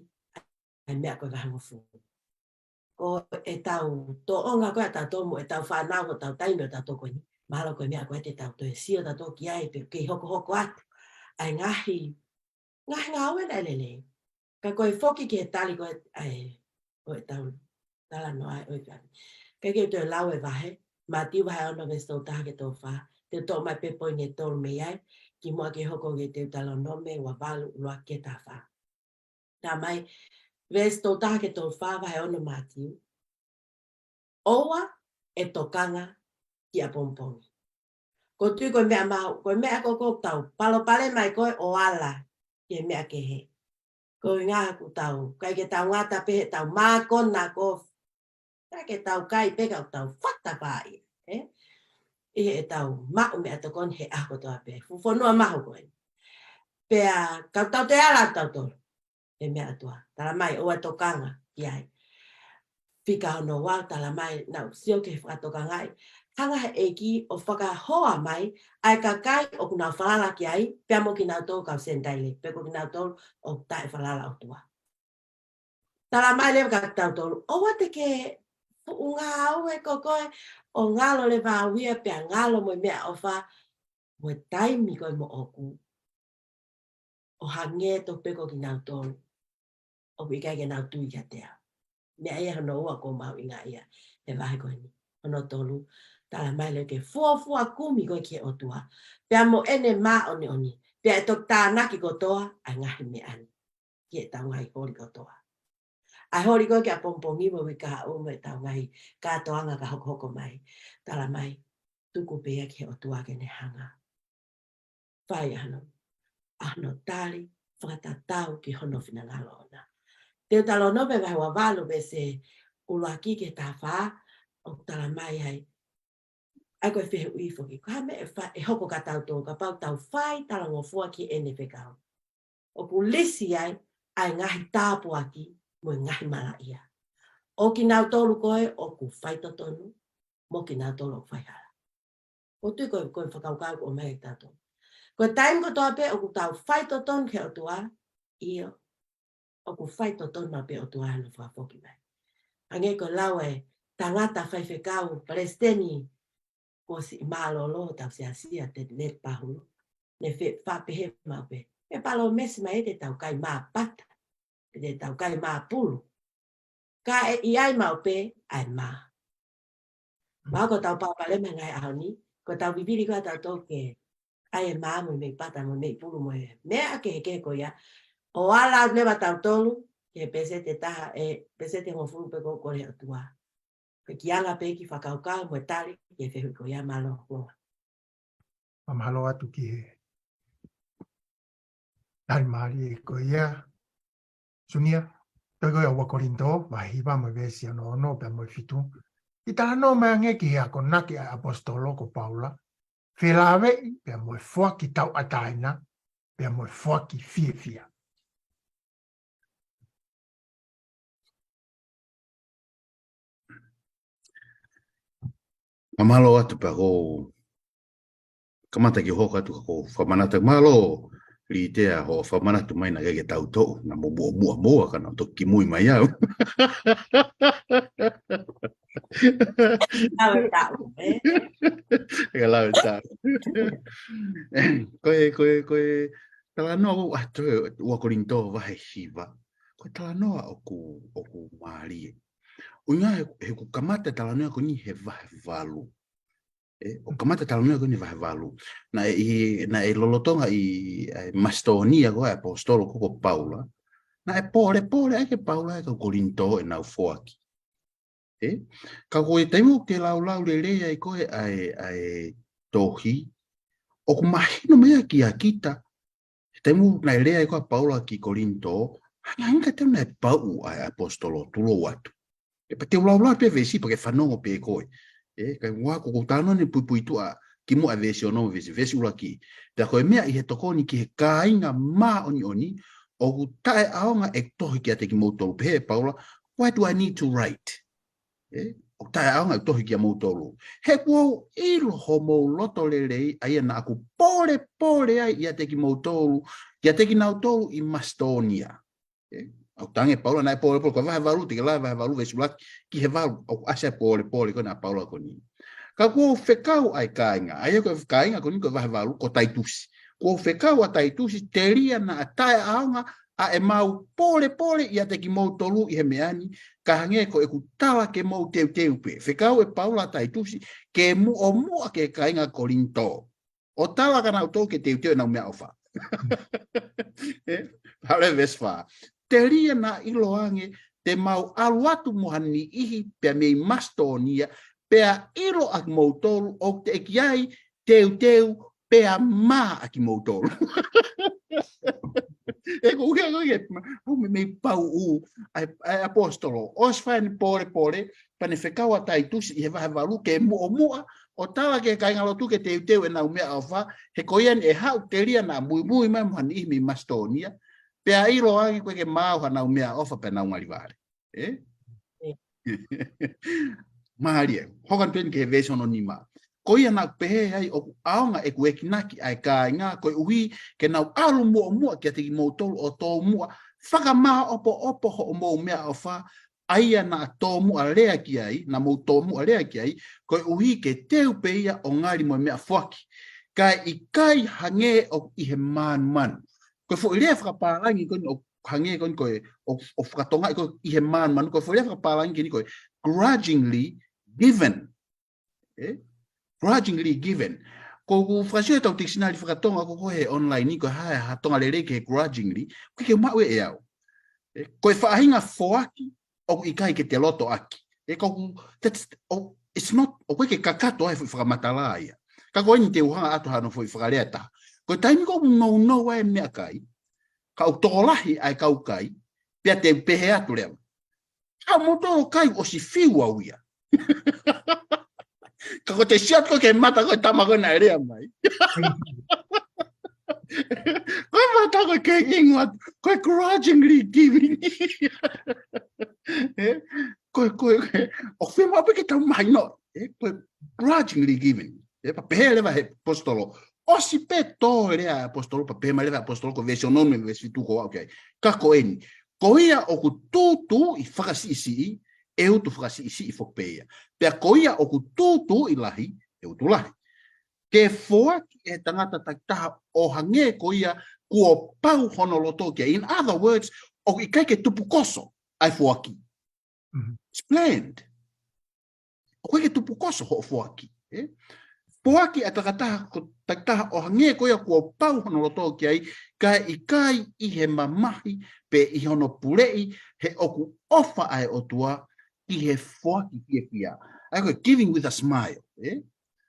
ʻa e meʻa ko e vahehongofulu. Ko ʻetau tōʻonga ko ē ʻatautolu mo ʻetau fānau, ko ʻetau taimi ʻatautolu ko eni. Mahalo ko e meʻa ko ē te tau toe sio tautolu ki ai pe kei hokohoko atu. ʻA e ngaahi, ngaahi ngāue naʻe lelei. Ka ko e foki ki he tali ko ē, ʻa e, ko ʻetau talanoa ʻo e kani. Ke ke toe lau e vahe, Mātiu vahe ono veesi tolu taha ki he tolu fā, te u toʻo mai pē poini ʻe tolu mei ai, kimuʻa ke hoko ki he Teutalōnome ua valu ʻuluaki ki he taha fā. Talamai, veesi tolu taha ki he tolu fā vahe ono Mātiu. ʻOua ʻe tokanga ki ʻapongipongi. Ko u tui ko e meʻa mahu, ko e meʻa ko ē ʻoku tau palopalema ai ko ē ʻo ala ki he meʻa kehe. Ko e ʻuhinga ʻoku tau, ʻikai ke tau ngata pē heʻetau mākona ko ē, ka ke tau kai pē ka tau fatapaʻi, ē? ʻI heʻetau maʻu meʻatokoni he ʻaho kotoa pē. Fuʻu fonua mahu ko ē. Pea ka tau toe ala tautolu he meʻa ʻOtua. Talamai, ʻoua ʻe tokanga ki ai. Fika hono ua, talamai, naʻa ku sio ki he fakatokangaʻi. Hanga he ʻEiki ʻo fakahoa mai ʻa e kakai ʻoku nau falala ki ai, pea mo kinautolu kau Senitaile, pe ko kinautolu ʻoku taʻefalala ʻOtua. Talamai leva kia tautolu, ʻoua te ke fuʻu ngāue ko koe ʻo ngalo leva au ia pea ngalo mo e meʻaʻofa mo e taimi ko ē moʻoku, ʻo hangē tofu pē ko kinautolu ʻoku ʻikai ke nau tui kiate au. Meʻa ia hono ua ʻoku mahuʻinga ia he vahe ko eni. Hono tolu, talamai leva ke fuofua kumi koe ki he ʻOtua, pea mo ʻene māʻoniʻoni, pea ʻe toki tānaki kotoa ʻa e ngaahi meʻa ni ki heʻetau ngaahi holi kotoa. ʻA e holi ko ē ki ʻapongipongi mo e uike kahaʻu mo ʻetau ngaahi kātoanga ka hokohoko mai. Talamai, tuku pē ia ki he ʻOtua ke ne hanga fai ʻa hono, ʻa hono tali fakatatau ki hono finangalo ʻoʻona. Teutalōnome vahe ua valu veesi ʻuluaki ki he taha fā, ʻoku talamai ai, ʻa ia ko e fehuʻi foki, ko e hā e meʻa ʻe fa-, ʻe hoko kia tautolu kapau tau fai talangofua ki heʻene fekau. ʻOku lisi ai ʻa e ngaahi tāpuaki mo e ngaahi malaʻia. ʻO kinautolu ko ē ʻoku faitotonu, mo kinautolu ʻoku faihala. ʻOku ou tui ko e, ko e fakakaukau ʻoku ʻomai ʻe tautolu. Ko e taimi kotoa pē ʻoku tau faitotonu ki he ʻOtua, ʻio, ʻoku faitotonu maʻu pē ʻOtua ʻi hono fakafoki mai. Hangē ko e lau ʻa e tangata faifekau palesiteni kuo siʻi mālōlō ʻo tau siasi ʻa Tēneti Pahulu. Ne fe-, faʻa pehē maʻu pē. ʻE palōmesi mai ʻe te tau kai mā pata. Pe te tau kai mā pulu. Ka ʻe ʻi ai maʻu pē ʻa e mā. Pea ko ʻetau palopalema he ngaahi ʻaho ni, ko ʻetau vivili ko ē ʻa tautolu ke ʻai e mā mo e meʻi pata mo e meʻi pulu mo e meʻa kehekehe ko ia. ʻO ala leva tautolu ki he pēseti ʻe taha, ʻe pēseti ʻe hongofulu pē ʻoku kole ʻe he ʻOtua. Ko e kiʻi anga pē ki he fakakaukau mo e tali ki he fehuʻi ko ia, mālō. Fakamālō atu ki he tali mālie ko ia. Sunia, tohi ko ia ʻa ua Kolinitō, vahe hiva mo e veesi ono, ono pea mo e fitu. ʻI he talanoa mai ange ki he akonaki ʻa e ʻaposetolo ko Paula, felāveʻi pea mo e foaki tauʻatāina, pea mo e foaki fiefia. Fakamālō atu pea ko e kamata ke hoko atu ka ko e fakamanatu. Mālō Litea hoʻo fakamanatu mai naʻe ʻikai ke tau toʻo, naʻa mou muʻomuʻa moua ka naʻa toki kimui mai au. Lau e taʻu, ē? Ka lau e taʻu. Ko e, ko e, ko e talanoa ʻoku ʻoatu ʻe ua Kolinitō vahe hiva. Ko e talanoa ʻoku, ʻoku mālie. ʻUhinga he, he ʻoku kamata e talanoa ko eni he vahe valu. ʻE, ʻoku kamata e talanoa ko eni he vahe valu. Naʻe ʻi, naʻe lolotonga ʻi, ʻa e Masitōnia ko e ʻaposetolo ko, ko Paula. Naʻe pōlepole ai ʻe Paula ʻa e kau Kolinitō ʻenau foaki. ʻE, ka ko e taimi ʻoku ke laulau lelei ai ko ē ʻa e, ʻa e tohi, ʻoku mahino mai ia kia kita, he taimi naʻe lea ai ko ē ʻa Paula ki Kolinitō, hangē, hangē kiate au naʻe pauʻu ʻa e ʻaposetolo, tulou atu. ʻE, pea te u laulau pē veesi pea ke fanongo pē koe. ʻE, ka ua ko ʻeku talanoa ni puipuituʻa kimuʻa veesi ono, veesi, veesi ʻuluaki. Pea ko e meʻa ʻi he tokoni ki he kāinga māʻoniʻoni, ʻoku taʻeʻaonga ʻeku tohi kiate kimoutolu, pehē ʻe Paula, why do I need to write? ʻE, ʻoku taʻeʻaonga ʻeku tohi kiate kimoutolu. He kuo u ʻilo homou loto lelei, ʻa ia naʻa ku pōlepole ai ʻiate kimoutolu, kiate kinautolu ʻi Masitōnia. ʻE, ʻoku talaange ʻe Paula naʻe pōlepole, ko e vahe valu, te ke lau e vahe valu, veesi ʻuluaki ki he valu, ʻoku ʻasi ai e pōlepole ko ena ʻa Paula ko eni. Ka kuo u fekau ʻa e kāinga, ʻa ia ko e kāinga ko eni ko e vahe valu, ko Taitusi. Kuo u fekau ʻa Taitusi, telia naʻa taʻeʻaonga ʻa ʻemau pōlepole ʻiate kimoutolu ʻi he meʻa ni, ka hangē ko ʻeku tala ke mou teuteu pē. Fekau ʻe Paula ʻa Taitusi ke muʻomuʻa ki he kāinga Kolinitō, ʻo tala kia nautolu ke teuteu ʻenau meʻaʻofa. ʻE, pea lau e veesi fā. Telia naʻa ʻiloange te mau ʻalu atu mo ha niʻihi pea mei Masitōnia, pea ʻilo ʻa kimoutolu ʻoku teʻeki ai teuteu pea mā ʻa kimoutolu. ʻE, ko e ʻuhinga ko ē ke, au mei, mei pauʻu ʻa e, ʻa e ʻaposetolo. ʻOsi fai ʻene pōlepole, pea ne fekau ʻa Taitusi ʻi he vahe valu ke muʻomuʻa, ʻo tala ki he kāingalotu ke teuteu ʻenau meʻaʻofa, he ko ia naʻe haʻu, telia naʻa muimui mai mo ha niʻihi mei Masitōnia, pea ʻiloange ʻoku ʻikai ke maau hanau meʻaʻofa pea nau ngali vale. ʻE? Mālie, hoko atu pē eni ki he veesi hono nima. Ko ia naʻa ku pehē ai ʻoku ʻaonga ʻeku ekinaki ʻa e kāinga, koeʻuhi ke nau ʻalu muʻomuʻa kiate kimoutolu ʻo tōmuʻa fakamāʻopoʻopo hoʻomou meʻaʻofa, ʻa ia naʻa tōmuʻa lea ki ai, naʻa mou tōmuʻa lea ki ai, koeʻuhi ke teu pē ia ʻo ngali mo e meʻafoaki. Kae ʻikai hangē ʻoku ʻi he mānumanu. Ko e foʻi lea fakapālangi ko eni ʻoku hangē ko eni ko e, ʻo, ʻo fakatongaʻi ko ē ʻi he mānumanu, ko e foʻi lea fakapālangi ko eni ko e grudgingly given. ʻE? Grudgingly given. Ko ʻeku fakasio ʻetau tikisinali fakatonga ko ē he online ni, ko e hā e, ha Tonga lelei ki he grudgingly, ʻoku ʻikai ke maʻu ʻe au. ʻE? Ko e faʻahinga foaki ʻoku ʻikai ke te loto ʻaki. ʻE, ko ʻeku, that's, oh, it's not, ʻoku ʻikai ke kakato ai e foʻi fakamatala ia. Ka ko eni te u hanga atu hano foʻi fakalea ʻe taha. Ko e taimi ko ē ʻoku nounou ai e meʻakai, ka ʻoku tokolahi ʻa e kau kai, pea te u pehē atu leva, ʻa moutolu kai, ʻosi fiu au ia. Ka ko ʻete sio atu ko ē ki he mata ko ē ʻo e tama ko ē naʻe lea mai, ko e mata ko ē ke ingu atu, ko e grudgingly giving. ʻE? Ko e, ko e, ko e, ʻoku fiemaʻu pē ke tau mahinoʻi. ē, ko e grudgingly given. Ē, pea pehē leva he ʻaposetolo. ʻOsi pē tō e lea ʻa e ʻaposetolo, pea pehē mai leva ʻaposetolo ko e veesi ono mo e veesi fitu ko ē ʻoku ʻi ai. Ka ko eni, ko ia ʻoku tūtūʻi fakasiʻisiʻi, ʻe utu fakasiʻisiʻi foki pē ia. Pea ko ia ʻoku tūtūʻi lahi, ʻe utu lahi. Ke foaki ʻe he tangata takitaha ʻo hangē ko ia kuo pau hono loto ki ai. In other words, ʻoku ʻikai ke tupukoso ʻa e foaki. Mhm. It's planned. ʻOku ʻikai ke tupukoso hoʻo foaki, ē? Foaki ʻa e takataha, ko, takitaha ʻo hangē ko ia kuo pau hono loto ki ai, kae ʻikai ʻi he mamahi pe ʻi hono puleʻi, he ʻoku ʻofa ʻa e ʻOtua ki he foaki fiefia. ʻA ia ko e giving with a smile, ē?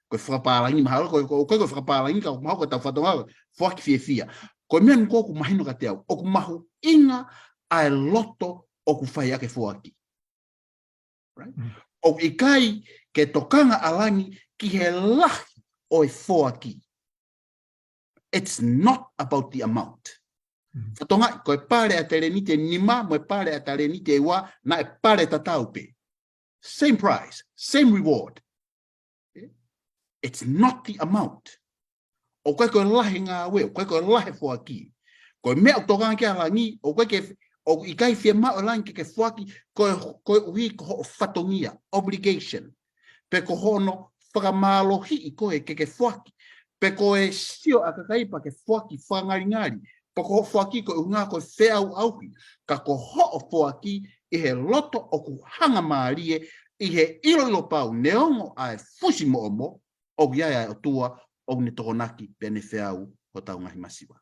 Ko e fakapālangi mahalo, ko e, ko e, ko e fakapālangi ka mahalo ko e tau fatongia, foaki fiefia. Ko e meʻa eni ʻoku mahino kiate au, ʻoku mahuʻinga ʻa e loto ʻoku fai ʻaki e foaki. Right? Mm. ʻOku ʻikai ke tokanga ʻa langi ki he lahi ʻo e foaki. It's not about the amount. Mm. Fatongia, ko e pale ʻa e talēniti ʻe nima, mo e pale ʻa e talēniti ʻe ua, naʻe pale tatau pē. Same price, same reward. It's not the amount. ʻOku ʻikai ko e lahi e ngāue, ʻoku ʻikai ko e lahi e foaki. Ko e meʻa ʻoku tokanga ki ai ʻa langi, ʻoku ʻikai ke, ʻoku ʻikai fiemaʻu ʻe langi ke ke foaki, ko e, koeʻuhi ko hoʻo fatongia, obligation. Pe ko hono fakamālohiʻi koe ke ke foaki. Pe ko e sio ʻa e kakai pea ke foaki fakangalingali. Pe ko hoʻo foaki ko e ʻuhinga ko e feʻauʻauhi. Ka ko hoʻo foaki ʻi he loto ʻoku hangamālie, ʻi he ʻiloʻilo pau neongo ʻa e fusi moʻomo, ʻoku ʻi ai ʻa e ʻOtua, ʻoku ne tokonaki pea ne feau hotau ngaahi masiva.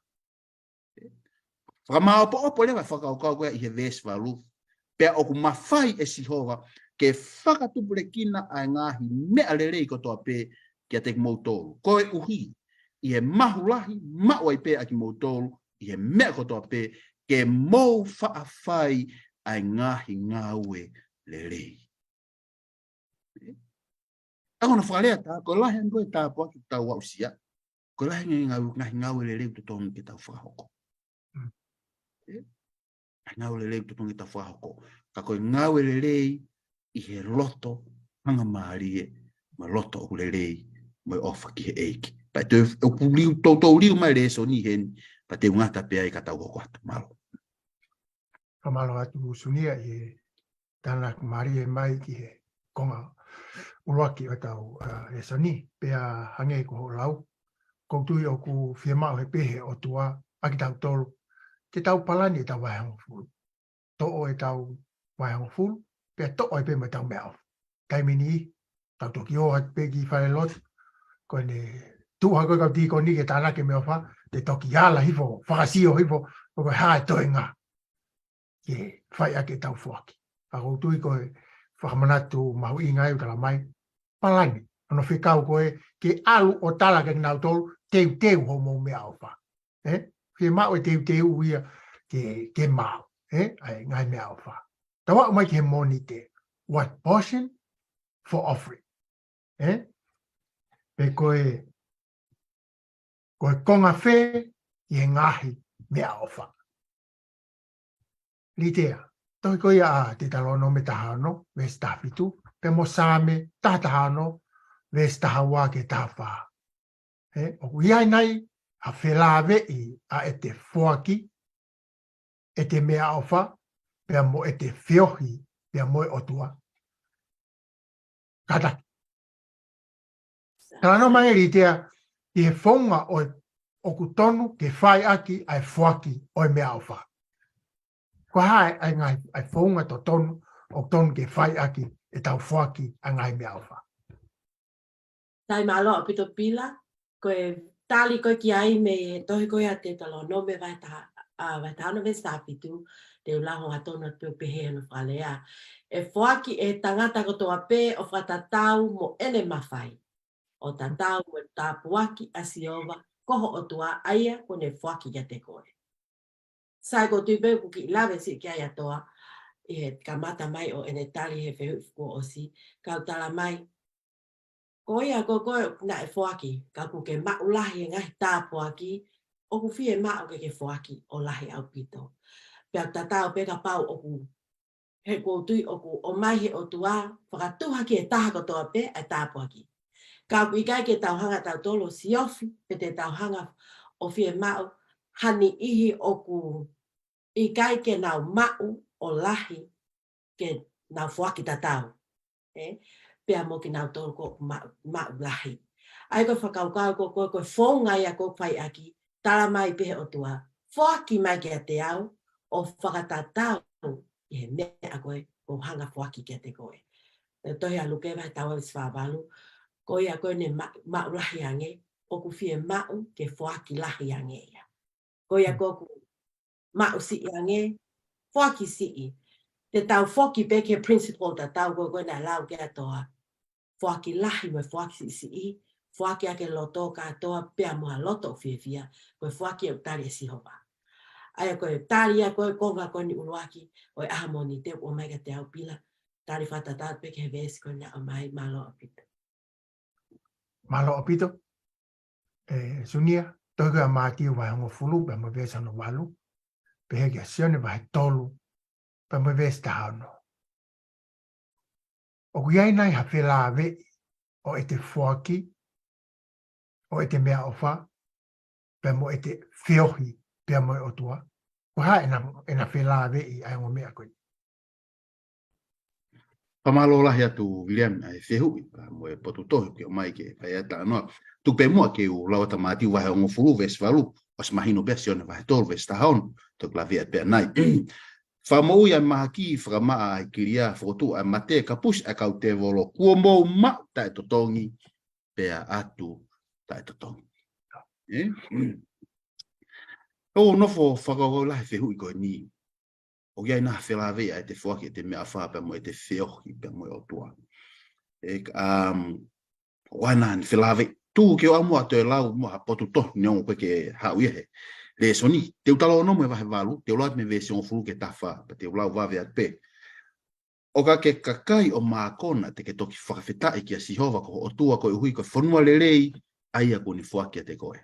Fakamāopoopo leva e fakakaukau ko ia ʻi he veesi valu. Pea ʻoku mafai ʻe Sihova ke fakatupulekina ʻa e ngaahi meʻa lelei kotoa pē kiate kimoutolu. Koeʻuhi, ʻi he mahu lahi, maʻu ai pē ʻa kimoutolu, ʻi he meʻa kotoa pē, ke mou faʻa fai ʻa e ngaahi ngāue lelei. ʻA ia ko hono fakalea atu, ko e lahi ange ko e tāpuaki ʻoku tau aʻusia, ko e lahi ange ngau-, ngaahi ngāue lelei ʻoku totonu ke tau fakahoko. Mm. Ē? Ngāue lelei ʻoku totonu ke tau fakahoko. Ka ko e ngāue lelei ʻi he loto hangamālie, mo e loto ʻoku lelei, mo e ʻofa ki he ʻEiki. Pea te u, ʻoku liu, toutou liu mai e lēsoni heni, pea te u ngata pē ai ka tau hoko atu. Mālō. Fakamālō atu Sunia ʻi he tānaki mālie mai ki he konga ʻuluaki ʻo ʻetau, ā, lēsoni, pea hangē ko hoʻo lau. ʻOku ou tui ʻoku fiemaʻu he pehē ʻOtua ʻa kitautolu, ke tau palani ʻetau vahehongofulu. Toʻo ʻetau vahehongofulu, pea toʻo ai pē mo ʻetau meʻaʻofa. Taimi ni, tau toki ō atu pē ki falelotu, ko ʻene tuʻu hake ko e kau tīkoni ke tānaki e meʻaʻofa, te toki ala hifo, fakasio hifo, ko e hā e toenga ke fai ʻaki ʻetau foaki. Ka ʻoku ou tui ko e fakamanatu mahuʻinga ʻoku tala mai, palani, hono fekau ko ē ke ʻalu ʻo tala kiate kinautolu, teuteu hoʻomou meʻaʻofa. Ē? Fiemaʻu e teuteu ia ke, ke maʻu, ē? ʻA e ngaahi meʻaʻofa. Tau aʻu mai ki he Mōnite, what portion for offering. Ē? Pe ko e, ko e konga fē ʻi he ngaahi meʻaʻofa. Litea, tohi ko ia ʻa Teutalōnome taha ono, veesi taha fitu, pea mo Saame taha taha ono, veesi taha ua ki he taha fā. Ē, ʻoku ʻi ai nai ha felāveʻi ʻa ʻete foaki, ʻete meʻaʻofa, pea mo ʻete feohi, pea mo e ʻOtua? Kātaki. Talanoa mai Litea ʻi he founga ʻo e, ʻoku tonu ke fai ʻaki ʻa e foaki ʻo e meʻaʻofa. Ko e hā e ngaahi, ʻa e founga totonu ʻoku tonu ke fai ʻaki ʻetau foaki ʻa e ngaahi meʻaʻofa? Sai, mālō ʻaupito Pila, ko e tali ko ē ki ai mei he tohi ko ia ʻa Teutalōnome vahe taha, ā, vahe taha ono veesi taha fitu, te u lau ʻo hā tonu atu pē ʻo pehē hono fakalea. ʻE foaki ʻe he tangata kotoa pē ʻo fakatatau mo ʻene mafai, ʻo tatau mo e tāpuaki ʻa Sihova ko ho ʻOtua ʻa ia kuo ne foaki kiate koe. Sai, ʻoku ou tui pē ʻoku kiʻi lave siʻi ki ai ʻa Toa, ʻi he kamata mai ʻo ʻene tali he fehuʻi kuo ʻosi, kau tala mai, ko ia ko koe naʻe foaki, ka ʻoku ke maʻu lahi e ngaahi tāpuaki, ʻoku fiemaʻu ke ke foaki ʻo lahi ʻaupito. Pea tatau pē kapau ʻoku he ʻoku ou tui ʻoku ʻomai he ʻOtua fakatuha ki he taha kotoa pē ʻa e tāpuaki. Ka ʻoku ʻikai ke tau hanga tautolu ʻo siofi, pe te tau hanga ʻo fiemaʻu ha niʻihi ʻoku ʻikai ke nau maʻu ʻo lahi ke nau foaki tatau. ʻE, pea mo kinautolu ko ma-, maʻu lahi. ʻA ia ko e fakakaukau ko, ko, ko e founga ia ko e fai ʻaki, tala mai pē he ʻOtua, foaki mai kiate au ʻo fakatatau ʻi he meʻa ko ē ʻoku ou hanga foaki kiate koe. ʻE tohi ʻa Luke vahe taha veesi fā valu, ko ia ko ē ne ma-, maʻu lahi ange, ʻoku fiemaʻu ke foaki lahi ange ia. Ko ia ko ʻoku maʻu siʻi ange, foaki siʻi. Te tau foki pē ki he principle tatau ko ē ko ē naʻe lau kia Toa. Foaki lahi mo e foaki siʻisiʻi, foaki ʻaki e loto kātoa pea mo ha loto ʻoku fiefia, ko e foaki ʻoku tali ʻe Sihova. ʻA ia ko e tali ia ko e konga ko eni ʻuluaki ʻo e ʻaho ni te u ʻomai kiate au Pila, tali fakatatau pē ki he veesi ko ena ʻomai, mālō ʻaupito. Mālō ʻaupito. ʻE, Sunia, tohi ko ia ʻa Mātiu vahe hongofulu, pea mo e veesi hono valu, pehē kia Sione vahe tolu, pea mo e veesi taha ono. ʻOku ʻi ai nai ha felāveʻi ʻo ʻete foaki, ʻo ʻete meʻaʻofa, pea mo ʻete feohi, pea mo e ʻOtua? Ko e hā ʻena, ʻena felāveʻi ʻa e ongo meʻa ko ē? Fakamālō lahi atu Viliami ʻa e fehuʻi, pea mo e potu tohi ke ʻomai ke fai ai e talanoa. Tuku pē muʻa ke u lau atu ʻa Mātiu vahe hongofulu veesi valu, ʻosi mahino pē ʻa Sione vahe tolu veesi taha ono, toki lave atu pē ʻanai. Fakamoʻui ʻa e mahaki, fakamaʻa ʻa e kilia, fokotuʻu ʻa e mate, kapusi ʻa e kau tēvolo, kuo mou maʻu taʻetotongi, pea ʻatu taʻetotongi. ʻE? ʻOku ou nofo fakakaukau lahi he fehuʻi ko eni. ʻOku ʻi ai nai ha felāveʻi ʻa ʻete foaki ʻete meʻaʻofa pea mo ʻete feohi pea mo e ʻOtua? ʻE, um, ʻoku ʻi ai nai ha felāveʻi? Tuku ke u ʻamu atu ʻo lau muʻa ha potu tohi neongo ʻoku ʻikai ke haʻu ia he lēsoni. Te u talanoa mo e vahe valu, te u lau atu mei he veesi hongofulu ki he taha fā, pea te u lau vave atu pē. ʻO ka ke kakai ʻo mākona te ke toki fakafetaʻi kia Sihova ko ho ʻOtua koeʻuhi ko e fonua lelei ʻa ia kuo ne foaki kiate koe.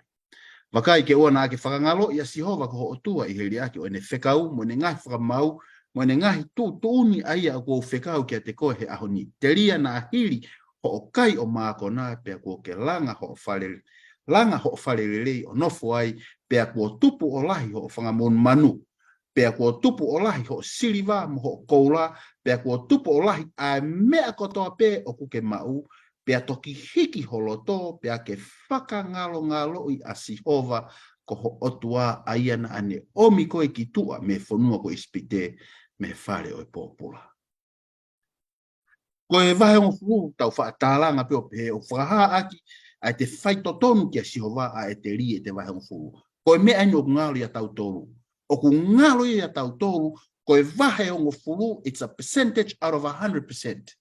Vakai ke ʻoua naʻa ke fakangaloʻi ʻa Sihova ko ho ʻOtua ʻi he liʻaki ʻo ʻene fekau, mo ʻene ngaahi fakamaau, mo ʻene ngaahi tuʻutuʻuni ʻa ia ʻoku ou fekau kiate koe he ʻaho ni. Telia naʻa hili hoʻo kai ʻo mākona, pea kuo ke langa hoʻo fale, langa hoʻo fale lelei ʻo nofo ai, pea kuo tupu ʻo lahi hoʻo fanga monumanu. Pea kuo tupu ʻo lahi hoʻo siliva mo hoʻo koula, pea kuo tupu ʻo lahi ʻa e meʻa kotoa pē ʻoku ke maʻu, pea toki hiki ho loto, pea ke fakangalongaloʻi ʻa Sihova ko ho ʻOtua, ʻa ia naʻa ne ʻomi koe ki tuʻa mei he fonua ko ʻIsipite, mei he fale ʻo e pōpula. Ko e vahe hongofulu, tau faʻa tālanga pē ʻo pehē ʻoku fakahā ʻaki ʻa ʻete faitotonu kia Sihova ʻa ʻete lī ʻete vahe hongofulu. Ko e meʻa eni ʻoku ngalo ia tautolu. ʻOku ngalo ia tautolu, ko e vahe hongofulu, it's a percentage out of a hundred percent.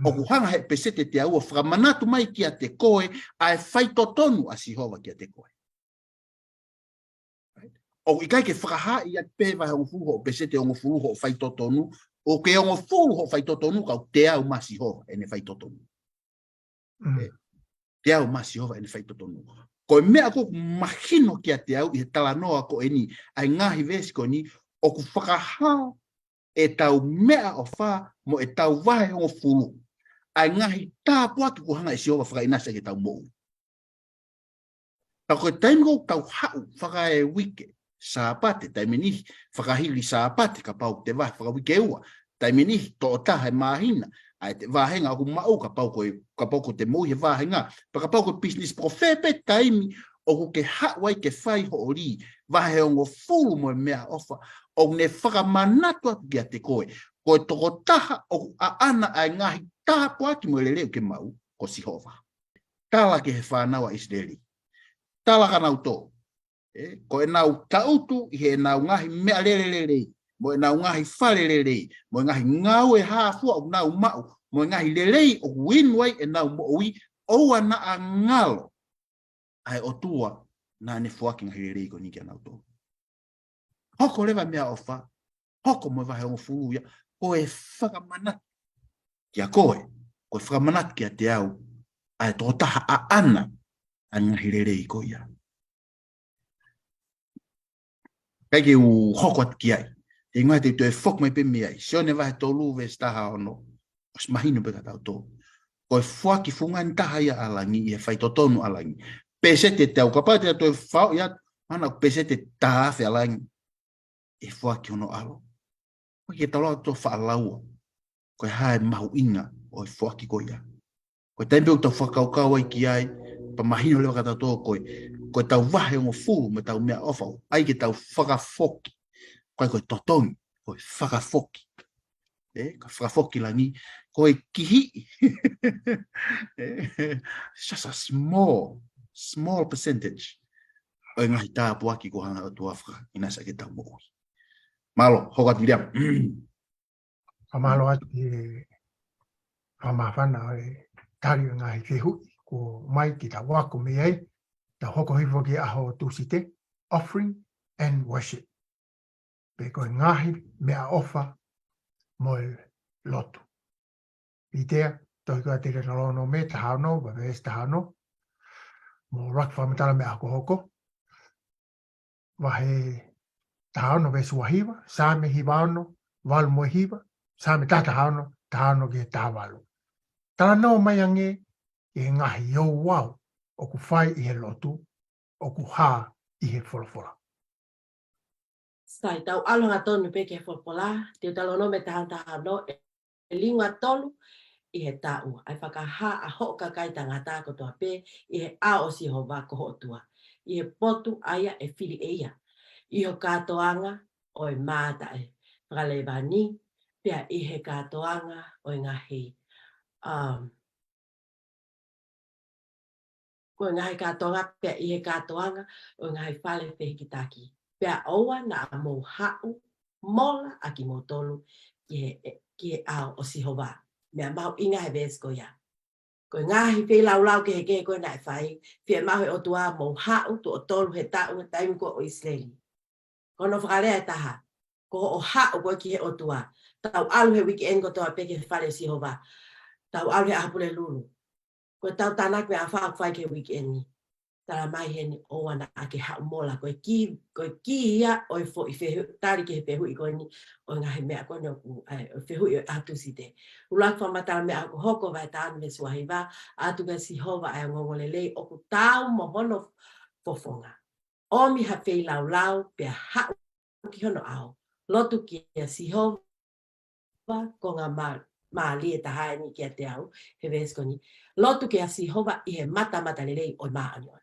ʻOku hanga he peseti ʻe teau ʻo fakamanatu mai kiate koe ʻa e faitotonu ʻa Sihova kiate koe. ʻOku ʻikai ke fakahā ia pē vahe hongofulu hoʻo peseti hongofulu hoʻo faitotonu, ʻoku ke hongofulu hoʻo faitotonu, ka ʻoku teau maʻa Sihova ʻene faitotonu. ʻE, teau maʻa Sihova ʻene faitotonu. Ko e meʻa ʻoku mahino kiate au ʻi he talanoa ko eni, ʻa e ngaahi veesi ko eni, ʻoku fakahā ʻetau meʻaʻofa mo ʻetau vahe hongofulu ʻa e ngaahi tāpuaki kuo hanga ʻe Sihova fakaʻinasi ʻaki ʻetau moʻui. Ka ko e taimi ʻoku tau haʻu fakaeuike, Sāpate, taimi niʻihi, fakahili Sāpate, kapau te vahe fakauike ua, taimi niʻihi, tokotaha he māhina, ʻa ʻete vāhenga ʻoku maʻu, kapau ko e, kapau ko ʻete moʻui he vāhenga, pea kapau ko e business, pe ko fē pē taimi ʻoku ke haʻu ai ke fai hoʻo lī, vahe hongofulu mo e meʻaʻofa, ʻoku ne fakamanatu atu kiate koe, ko e tokotaha ʻoku ʻaʻana ʻa e ngaahi tāpuaki mo e lelei ʻoku ke maʻu, ko Sihova. Tala ki he fānau ʻa ʻIsileli. Tala kia nautolu. ʻE, ko ʻenau tangutu ʻi heʻenau ngaahi meʻalele lelei, mo ʻenau ngaahi fale lelei, mo e ngaahi ngāue hā fua ʻoku nau maʻu, mo e ngaahi lelei ʻoku inu ai ʻenau moʻui, ʻoua naʻa ngalo ʻa e ʻOtua naʻa ne foaki ngaahi lelei ko eni kia nautolu. Hoko leva meʻaʻofa, hoko mo e vahe hongofulu ia, ko e fakamanatu kia koe, ko e fakamanatu kiate au, ʻa e tokotaha ʻaʻana ʻa e ngaahi lelei ko ia. ʻIkai ke u hoko atu ki ai. He ʻikai te u toe foki mai pē mei ai. Sione vahe tolu veesi taha ono. ʻOsi mahino pē kia tautolu. Ko e foaki fungani taha ia ʻa langi, ʻi he faitotonu ʻa langi. Peseti ʻe teau, kapau te tau toe fao ia, ʻa ena peseti ʻe taha afe ʻa langi. ʻE foaki hono ʻAlo. ʻOku ʻikai ke tau lava ʻo toe faʻa lau. Ko e hā e mahuʻinga ʻo e foaki ko ia. Ko e taimi pē ʻoku tau fakakaukau ai ki ai, pea mahino leva kia tautolu ko e, ko ʻetau vahehongofulu mo ʻetau meʻaʻofa, ʻai ke tau fakafoki. Ko e, ko e totongi, ko e fakafoki. ʻE, ka fakafoki langi, ko e kihiʻi. ʻE, just a small, small percentage. ʻO e ngaahi tāpuaki kuo hanga ʻe he ʻOtua ʻo fakaʻinasi ʻaki ʻetau moʻui. Mālō, hoko atu Viliami. Fakamālō atu ki he fakamāfana ʻo e tali ʻo e ngaahi fehuʻi kuo ʻomai ke tau ako mei ai, tau hoko hifo ki he ʻaho Tūsite, offering and worship. Pe ko e ngaahi meʻaʻofa mo e lotu. Pea ʻi he tohi ko ia Teutalōnome taha ono, veesi taha ono, mo ʻUluaki Fakamatala Meʻa Hokohoko, vahe taha ono veesi ua hiva, Saame hiva ono, valu mo e hiva, Saame taha taha ono, taha ono ki he taha valu. Talanoa mai ange ki he ngaahi ouau ʻoku fai ʻi he lotu, ʻoku hā ʻi he folofola. Sai, tau ʻalu hangatonu pē ki he folofola, Teutalōnome taha taha ono, ʻe liunga tolu ʻi he taʻu, ʻa e fakahā ʻa hoʻo kakai tangata kotoa pē ʻi he ʻao ʻo Sihova ko ho ʻOtua, ʻi he potu ʻa ia ʻe fili ʻe ia, ʻi ho kātoanga ʻo e mā taʻefakalevani, pea ʻi he kātoanga ʻo e ngaahi, um, ko e ngaahi kātoanga, pea ʻi he kātoanga ʻo e ngaahi fale fehikitaki. Pea ʻoua naʻa mou haʻu mola ʻa kimoutolu ki he, ki he ʻao ʻo Sihova. Meʻa mahuʻinga he veesi ko ia. Ko e ngaahi feilaulau kehekehe ko ē naʻe fai, fiemaʻu he ʻOtua mou haʻu tuʻo tolu he taʻu he taimi ko ē ʻo ʻIsileli. Ko hono fakalea ʻe taha, ko hoʻo haʻu ko ē ki he ʻOtua. Tau ʻalu he weekend kotoa pē ki he fale ʻo Sihova. Tau ʻalu he ʻaho Pulelulu. Ko ʻetau tānaki meʻaʻofa ʻoku fai ki he weekend ni. Tala mai heni ʻoua naʻa ke haʻu mola. Ko e kī, ko e kī ia ʻo e foʻi fehu-, tali ki he fehuʻi ko eni, ʻo e ngaahi meʻa ko eni ʻoku, ʻa e, ʻo e fehuʻi ʻo e ʻaho Tūsite. ʻUluaki Fakamatala Meʻa Hokohoko vahe taha ono veesi ua hiva, ʻatu kia Sihova ʻa e ongoongolelei ʻoku taau mo hono fofonga. ʻOmi ha feilaulau pea haʻu ki hono ʻao. Lotu kia Sihova, konga mā-, mālie taha eni kiate au, he veesi ko eni. Lotu kia Sihova ʻi he matamatalelei ʻo e māʻoniʻoni.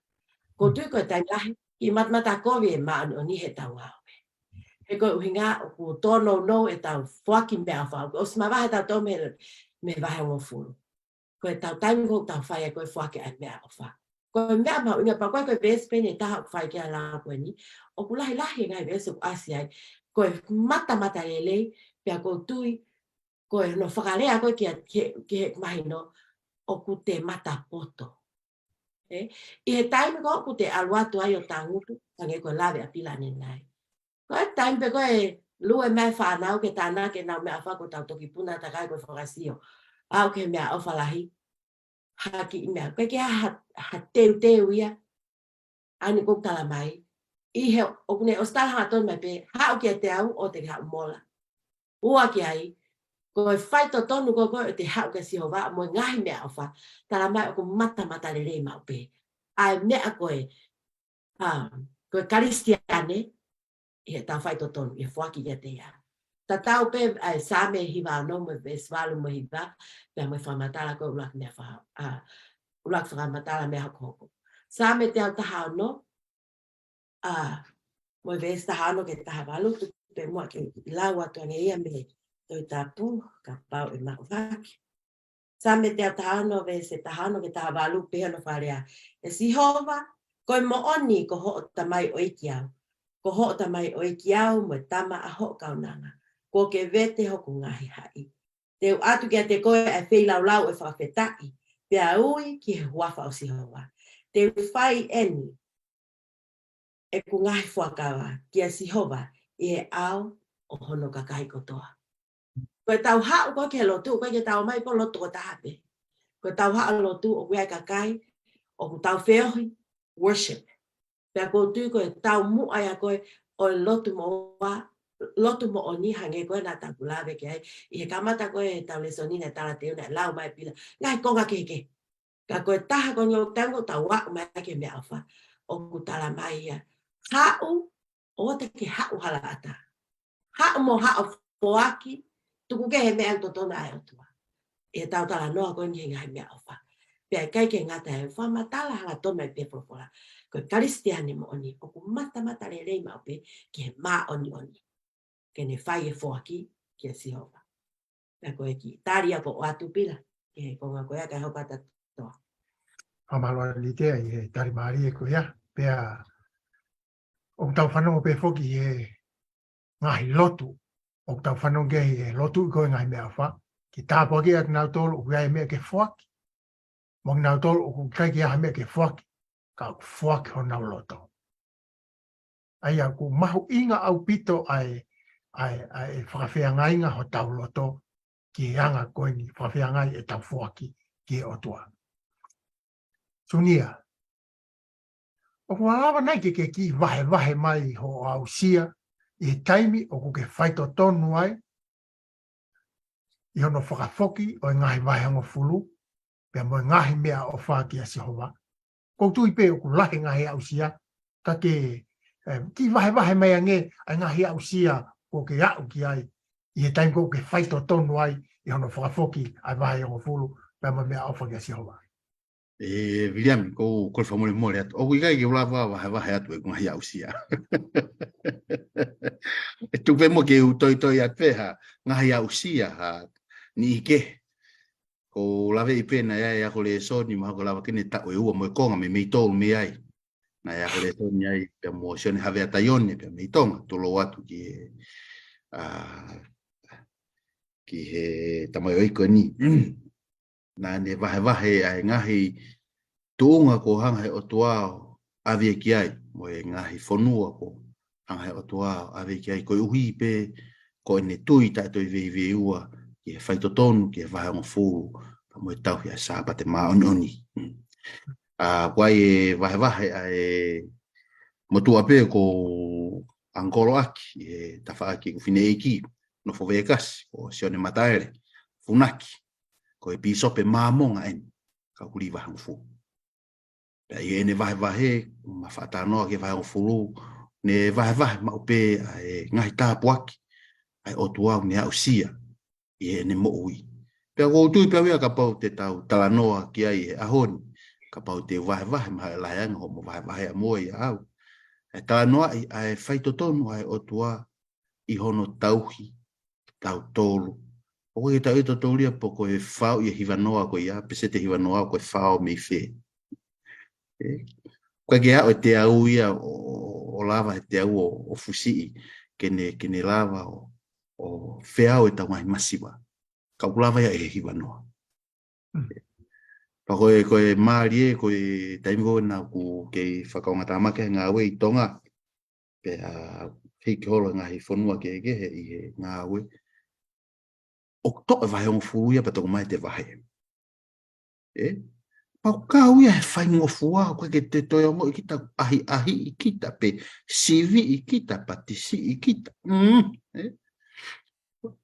ʻOku ou tui ko e taimi lahi, ʻoku matamata kovi e māʻoniʻoni heʻetau ngāue. He ko e ʻuhinga ʻoku tōnounou ʻetau foaki meʻaʻofa, ʻoku ʻosi mavahe tautolu mei he, mei he vahehongofulu. Ko ʻetau taimi ko ē ʻoku tau fai ai ko ē foaki ʻa e meʻaʻofa. Ko e meʻa mahuʻinga pea ko e, ko e veesi pē eni ʻe taha ʻoku fai ki ai e lau ko eni. ʻOku lahilahi e ngaahi veesi ʻoku ʻasi ai. Ko e matamatalelei, pea ʻoku ou tui, ko hono fakalea ko ē ki he, ki he, ki he mahino, ʻoku te matapoto. ʻE, ʻi he taimi ko ē ʻoku te ʻalu atu ai ʻo tangutu, hangē ko e lave ʻa Pila ʻanenai. Ko e taimi pē ko ē ʻe lue mai e fānau ke tānaki ʻenau meʻaʻofa, ko ʻetau toki puna takai ko e fakasio. Aʻu ki he meʻaʻofa lahi. Ha kiʻi meʻa. Ko e ke ha, ha teuteu ia. ʻA eni ʻoku tala mai. ʻI he ʻoku ne ʻosi tala hangatonu mai pē, haʻu kiate au ʻoua te ke haʻu mola. Ua ki ai, ko e faitotonu ko ē ʻoku te haʻu kia Sihova mo e ngaahi meʻaʻofa, tala mai ʻoku matamatalelei maʻu pē. ʻA e meʻa ko ē, um, ko e Kalisitiane, ʻi heʻetau faitotonu, ʻi he foaki kiate ia. Tatau pē ʻa e Saame hiva ono mo e veesi valu mo e hiva, pea mo e Fakamatala ko ē ʻUluaki Meʻa Fa-, ʻa, ʻUluaki Fakamatala Meʻa Hokohoko. Saame teau taha ono, ʻa, mo e veesi taha ono ki he taha valu, tuku pē muʻa ke lau atu ange ia mei he Tohi Tapu, kapau ʻe maʻu hake. Saame teau taha ono veesi taha ono ki he taha valu, pehē hono fakalea. ʻE Sihova, ko e moʻoni ko hoʻo tamaioʻeiki au. Ko hoʻo tamaioʻeiki au mo e tama ʻa hoʻo kaunanga. Kuo ke vete hoku ngaahi haʻi. Te u ʻatu kiate koe ʻa e feilaulau ʻo e fakafetaʻi, pea ui ki he huafa ʻo Sihova. Te u fai eni ʻeku ngaahi fuakava kia Sihova ʻi he ʻao ʻo hono kakai kotoa. Ko ʻetau haʻu ko ē ki he lotu, ʻoku ʻikai ke tau ō mai pē ʻo lotu ko taha pē. Ko ʻetau haʻu lotu ʻoku ʻi ai e kakai, ʻoku tau feohi, worship. Pea ʻoku ou tui ko e taumuʻa ia ko ē ʻo e lotu moʻua, lotu moʻoni hangē ko ē naʻa tau lave ki ai ʻi he kamata ko ē ʻetau lēsoni naʻe tala atu naʻe lau mai Pila ngaahi konga kehekehe. Ka ko e taha ko eni ʻoku tau ʻoku tau aʻu mai ki he meʻaʻofa. ʻOku tala mai ia, haʻu, ʻoua te ke haʻu hala ʻatā. Haʻu mo haʻo foaki, tuku kehe meʻa ʻoku totonu ʻa e ʻOtua. ʻI heʻetau talanoa ko eni he ngaahi meʻaʻofa. Pea ʻikai ke ngata ai, fakamatala hala tonu ai pē folofola. Ko e Kalisitiane moʻoni, ʻoku matamata lelei maʻu pē ki he māʻoniʻoni. Ke ne fai e foaki kia Sihova. Pea ko e kiʻi tali ʻoku ʻoatu Pila, ki he konga ko ia kae hoko atu ʻa Toa. Fakamālō ʻaupito ʻi he tali mālie ko ia, pea ʻoku tau fanongo pē foki he ngaahi lotu, ʻoku tau fanongo ki he lotu ko e ngaahi meʻaʻofa, ke tāpuakiʻi ʻa kinautolu ʻoku ʻi ai e meʻa ke foaki. Mo kinautolu ʻoku ʻikai ke ʻi ai ha meʻa ke foaki, ka ʻoku foaki honau loto. ʻA ia ʻoku mahuʻinga ʻaupito ʻa e, ʻa e, ʻa e fakafeangainga hotau loto ki he anga ko eni fakafeangai ʻetau foaki ki he ʻOtua. Sunia, ʻoku malava nai ke ke kiʻi vahevahe mai hoʻo aʻusia ʻi he taimi ʻoku ke faitotonu ai ʻi hono fakafoki ʻo e ngaahi vahehongofulu, pea mo e ngaahi meʻaʻofa kia Sihova. ʻOku ou tui pē ʻoku lahi e ngaahi aʻusia, ka ke, eh, kiʻi vahevahe mai ange ʻa e ngaahi aʻusia ʻoku ke aʻu ki ai, ʻi he taimi ʻoku ke faitotonu ai ʻi hono fakafoki ʻa e vahehongofulu, pea mo e meʻaʻofa kia Sihova. ʻE, Viliami, ʻoku ou kole fakamolemole atu. ʻOku ʻikai ke u lava vahevahe atu ʻeku ngaahi aʻusia. ʻE tuku pē muʻa ke u toitoi atu pē ha ngaahi aʻusia ha niʻihi kehe. ʻOku ou laveʻi pē naʻe ʻi ai e ako lēsoni, mahalo kuo lava ke ne taʻu ʻe ua mo e konga mei, mei tolu mei ai. Naʻe ako lēsoni ai pea mo Sione Havea Taione pea mei Tonga, tulou atu ki he, ʻa, ki he tamaioʻeiki ko eni. Naʻa ne vahevahe ʻa e ngaahi tuʻunga kuo hanga he ʻOtua ʻo ʻave ki ai, mo e ngaahi fonua kuo hanga he ʻOtua ʻo ʻave ki ai, koeʻuhi pē ko ʻene tui taʻetoeveiveiua ki he faitotonu ki he vahehongofulu, pea mo e tauhi ʻa e Sāpate Māʻoniʻoni. ʻA, ʻoku ʻi ai e vahevahe ʻa e motuʻa pē ʻoku ou ʻangikoloʻaki ʻi he tafaʻaki ʻeku fineʻeiki, nofo Vekasi, ko Sione Mataele Funaki, ko e pīsope Māmonga eni, ka ʻoku lī vahehongofulu. Pea ʻi heʻene vahevahe, ma fakatalanoa ki he vahehongofulu, ne vahevahe maʻu pē ʻa e ngaahi tāpuaki ʻa e ʻOtua ʻoku ne aʻusia ʻi heʻene moʻui. Pea ʻoku ou tui pē au ia kapau te tau talanoa ki ai he ʻaho ni, kapau te u vahevahe, mahalo ʻe lahi ange hoʻomo vahevahe ʻa moua ia au. ʻE talanoaʻi ʻa e faitotonu ʻa e ʻOtua ʻi hono tauhi kitautolu. ʻOku ʻikai ke tau ʻilo tautolu ia pe ko e fao ia hivanoa ko ia, peseti hivanoa ko e fao mei fē. ʻE, ʻoku ʻikai ke aʻu e teau ia ʻo, ʻo, ʻo lava he teau ʻo, ʻo fusiʻi, ke ne, ke ne lava ʻo, ʻo feau ʻetau ngaahi masiva. Ka ʻoku lava ia ʻe he hivanoa. Mm. Pea ko e, ko e mālie, ko e taimi ko ē naʻa ku kei fakaongotāmaki he ngāue ʻi Tonga. Pea hiki holo ngaahi fonua kehekehe ʻi he ngāue. ʻOku toʻo e vahehongofulu ia pea toki ʻomai ʻete vahe. ʻE? Pea ʻoku kau ia he faingofua, ʻoku ʻikai ke te toe ongoʻi kita ʻahiʻahiʻi kita pe siviʻi kita, patisiʻi kita. Mm, ʻe?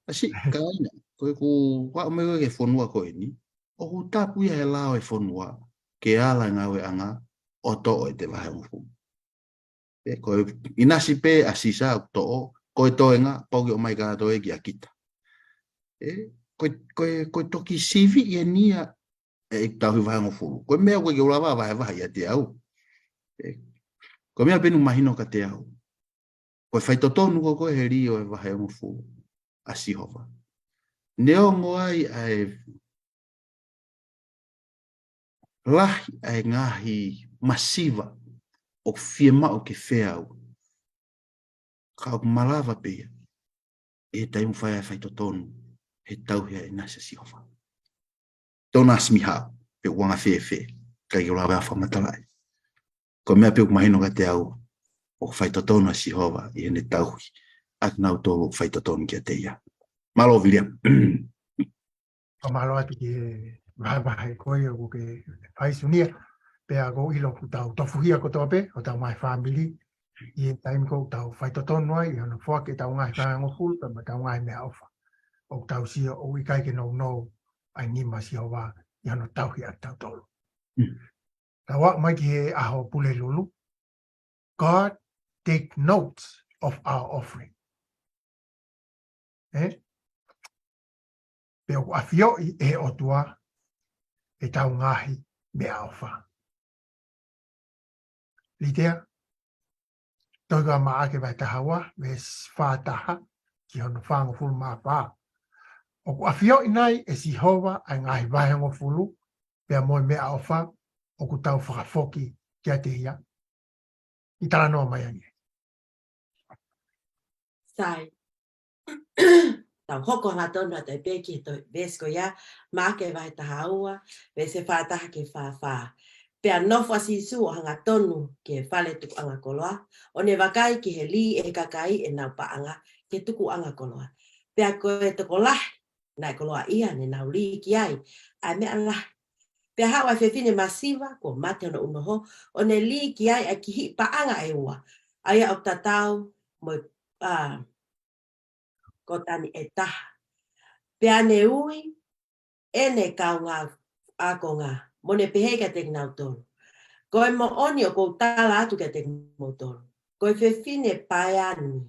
ʻAsi, kāinga, ko ʻeku aʻu mai ko ē ki he fonua ko eni, ʻoku tapu ia he lao e fonua ke ala e ngāueʻanga ʻo toʻo ʻete vahehongofulu. ʻE, ko e ʻinasi pē ʻa Sisa ʻoku toʻo, ko e toenga, pau ke ʻomai kātoa ia kia kita. ʻE, ko e, ko e, ko e toki siviʻi eni ia ʻe ʻi he tauhi vahehongofulu. Ko e meʻa ʻoku ʻikai ke u lava vahevahe ʻiate au. ʻE, ko e meʻa pē naʻe mahino kiate au, ko e faitotonu ko ē he lī ʻo e vahehongofulu ʻa Sihova, neongo ai ʻa e lahi ʻa e ngaahi masiva ʻoku fiemaʻu ke feau, ka ʻoku malava pē ia ʻi he taimi ʻoku fai ai e faitotonu he tauhi ʻa e ʻinasi ʻa Sihova. Tona smihau, pe ʻoku anga fēfē, ʻikai ke u lava ʻo fakamatalaʻi. Ko e meʻa pē ʻoku mahino kiate au, ʻoku faitotonu ʻa Sihova ʻi heʻene tauhi ʻa kinautolu ʻoku faitotonu kiate ia. Mālō, Viliami. Fakamālō atu ki he vahevahe ko ia ʻoku ke fai, Sunia. Pea ʻoku ou ʻilo ʻoku tau tofuhia kotoa pē, hotau ngaahi fāmili, ʻI he taimi ko ē ʻoku tau faitotonu ai ʻi hono foaki ʻetau ngaahi vahehongofulu pea mo ʻetau ngaahi meʻaʻofa, ʻoku tau sio ʻoku ʻikai ke nounou ʻa e nima ʻo Sihova ʻi hono tauhi ʻa kitautolu. Mm. Tau aʻu mai ki he ʻaho Pulelulu. God take notes of our offering. Eh? Pea ʻoku ʻafioʻi ʻe he ʻOtua ʻetau ngaahi meʻaʻofa. Litea, tohi ko ia ʻa Maʻake vahe taha ua, veesi fā taha ki hono fāngofulu mā fā. ʻOku ʻafioʻi nai ʻe Sihova ʻa e ngaahi vahehongofulu pea mo e meʻaʻofa ʻoku tau fakafoki kiate ia? ʻI talanoa mai ange. Sai. Tau hoko hangatonu atu ai pē ki he tohi veesi ko ia, Maʻake vahe taha ua, veesi fā taha ki he fā fā. Pea nofo ʻa Sīsū ʻo hangatonu ki he fale tukuʻanga koloa, ʻo ne vakai ki he lī ʻe he kakai ʻenau paʻanga ki he tukuʻanga koloa. Pea ko e tokolahi naʻe koloaʻia, ne nau lī ki ai ʻa e meʻa lahi. Pea haʻu ʻa e fefine masiva, kuo mate hono ʻunoho, ʻo ne lī ki ai ʻa e kihiʻi paʻanga ʻe ua, ʻa ia ʻoku tatau mo e, ʻa, kotani ʻe taha. Pea ne ui ʻene kaungāʻakonga, mo ne pehē kiate kinautolu, Ko e moʻoni ʻoku ou tala atu kiate kimoutolu, ko e fefine paea ni,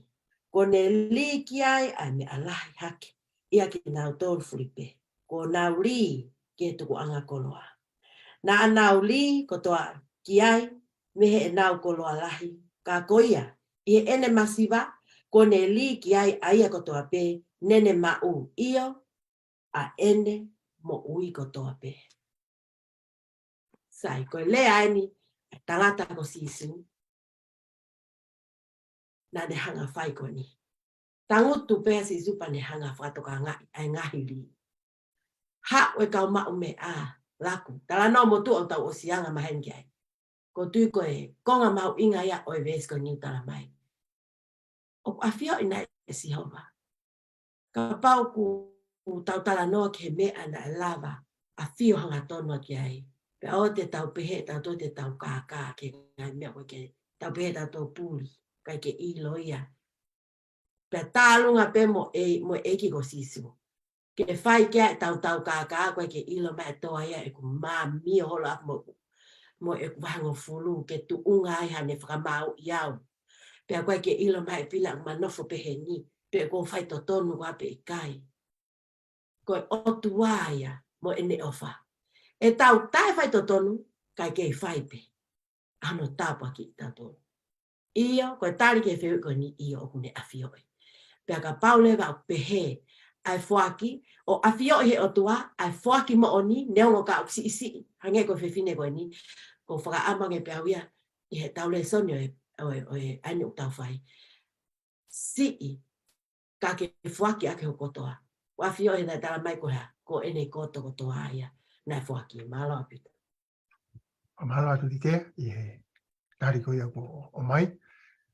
kuo ne lī ki ai ʻa e meʻa lahi hake ʻia kinautolu fuli pē, kuo nau lī ki he tukuʻanga koloa. Naʻa nau lī kotoa ki ai mei heʻenau koloa lahi, ka ko ia, ʻi heʻene masiva, kuo ne lī ki ai ʻa ia kotoa pē ne ne maʻu, ʻio, ʻa ʻene moʻui kotoa pē. Sai, ko e lea eni ʻa e tangata ko Sīsū naʻa ne hanga fai ko eni. Tangutu pē ʻa Sīsū pea ne hanga fakatokangaʻi ʻa e ngaahi lī. Haʻu e kau maʻu meʻa, laku. Talanoa motuʻa ʻoku tau ʻosi anga maheni ki ai. ʻOku ou tui ko e konga mahuʻinga ia ʻo e veesi ko eni ʻoku tala mai, ʻoku ʻafioʻi nai ʻe Sihova. Kapau ʻoku tau talanoa ki he meʻa naʻe lava ʻafio hangatonu ki ai, pea ʻoua te tau pehē ʻe tautolu te tau kākā ki he ngaahi meʻa ko ē, ke tau pehē ʻe tautolu puli, ʻikai ke ʻilo ia. Pea tālunga pē mo e, mo e ʻEiki ko Sīsū. Ke fai ki ai ʻetau tau kākā, ʻoku ʻikai ke ʻilo mai ʻe tautolu ia ʻeku māmio holo ʻaku mo, mo ʻeku vahehongofulu, ke tuʻunga ai haʻane fakamaauʻi au. Pea ʻoku ʻikai ke ʻilo mai ʻe Pila ʻoku ma nofo pehē ni, pe ʻoku ou faitotonu koā pe ʻikai. Ko e ʻOtua ia mo ʻene ʻofa. ʻEtau taʻefaitotonu, kae kei fai pē ʻa hono tāpuakiʻi kitautolu. ʻIo, ko e tali ki he fehuʻi ko eni, ʻio, ʻoku ne ʻafioʻi. Pea kapau leva ʻoku pehē ʻa e foaki, ʻoku ʻafioʻi ʻe he ʻOtua ʻa e foaki moʻoni, neongo ka ʻoku siʻisiʻi, hangē ko e fefine ko eni, ʻoku ou fakaʻamu ange pē au ia ʻi heʻetau lēsoni ʻo e, ʻo e, ʻo e, ʻa eni ʻoku tau fai. Siʻi, ka ke foaki ʻaki ho kotoa. ʻOku ʻafioʻi naʻe tala mai ko e hā, ko ʻene koto kotoa ia naʻe foaki. Mālō ʻaupito. Mālō atu Litea, ʻi he tali ko ia kuo ʻomai.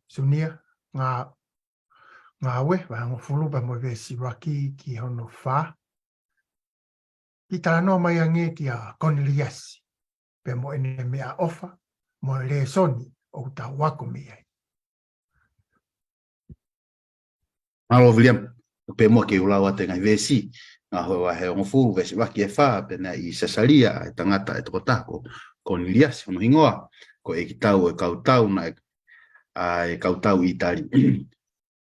Sunia, ngā, Ngāue, vahe hongofulu pea mo e veesi ʻuluaki ki hono fā. Kiʻi talanoa mai ange kia Koniliasi, pea mo ʻene meʻaʻofa, mo e lēsoni ʻoku tau ako mei ai. Mālō Viliami, pea mo ke u lau atu e ngaahi veesi, Ngāue vahe hongofulu, veesi ʻuluaki ki he fā, pea naʻe ʻi Sesalia ʻa e tangata ʻe toko taha ko Koniliasi hono hingoa, ko e ʻeikitau ʻo e kau tau naʻe, ʻa e kau tau ʻĪtali.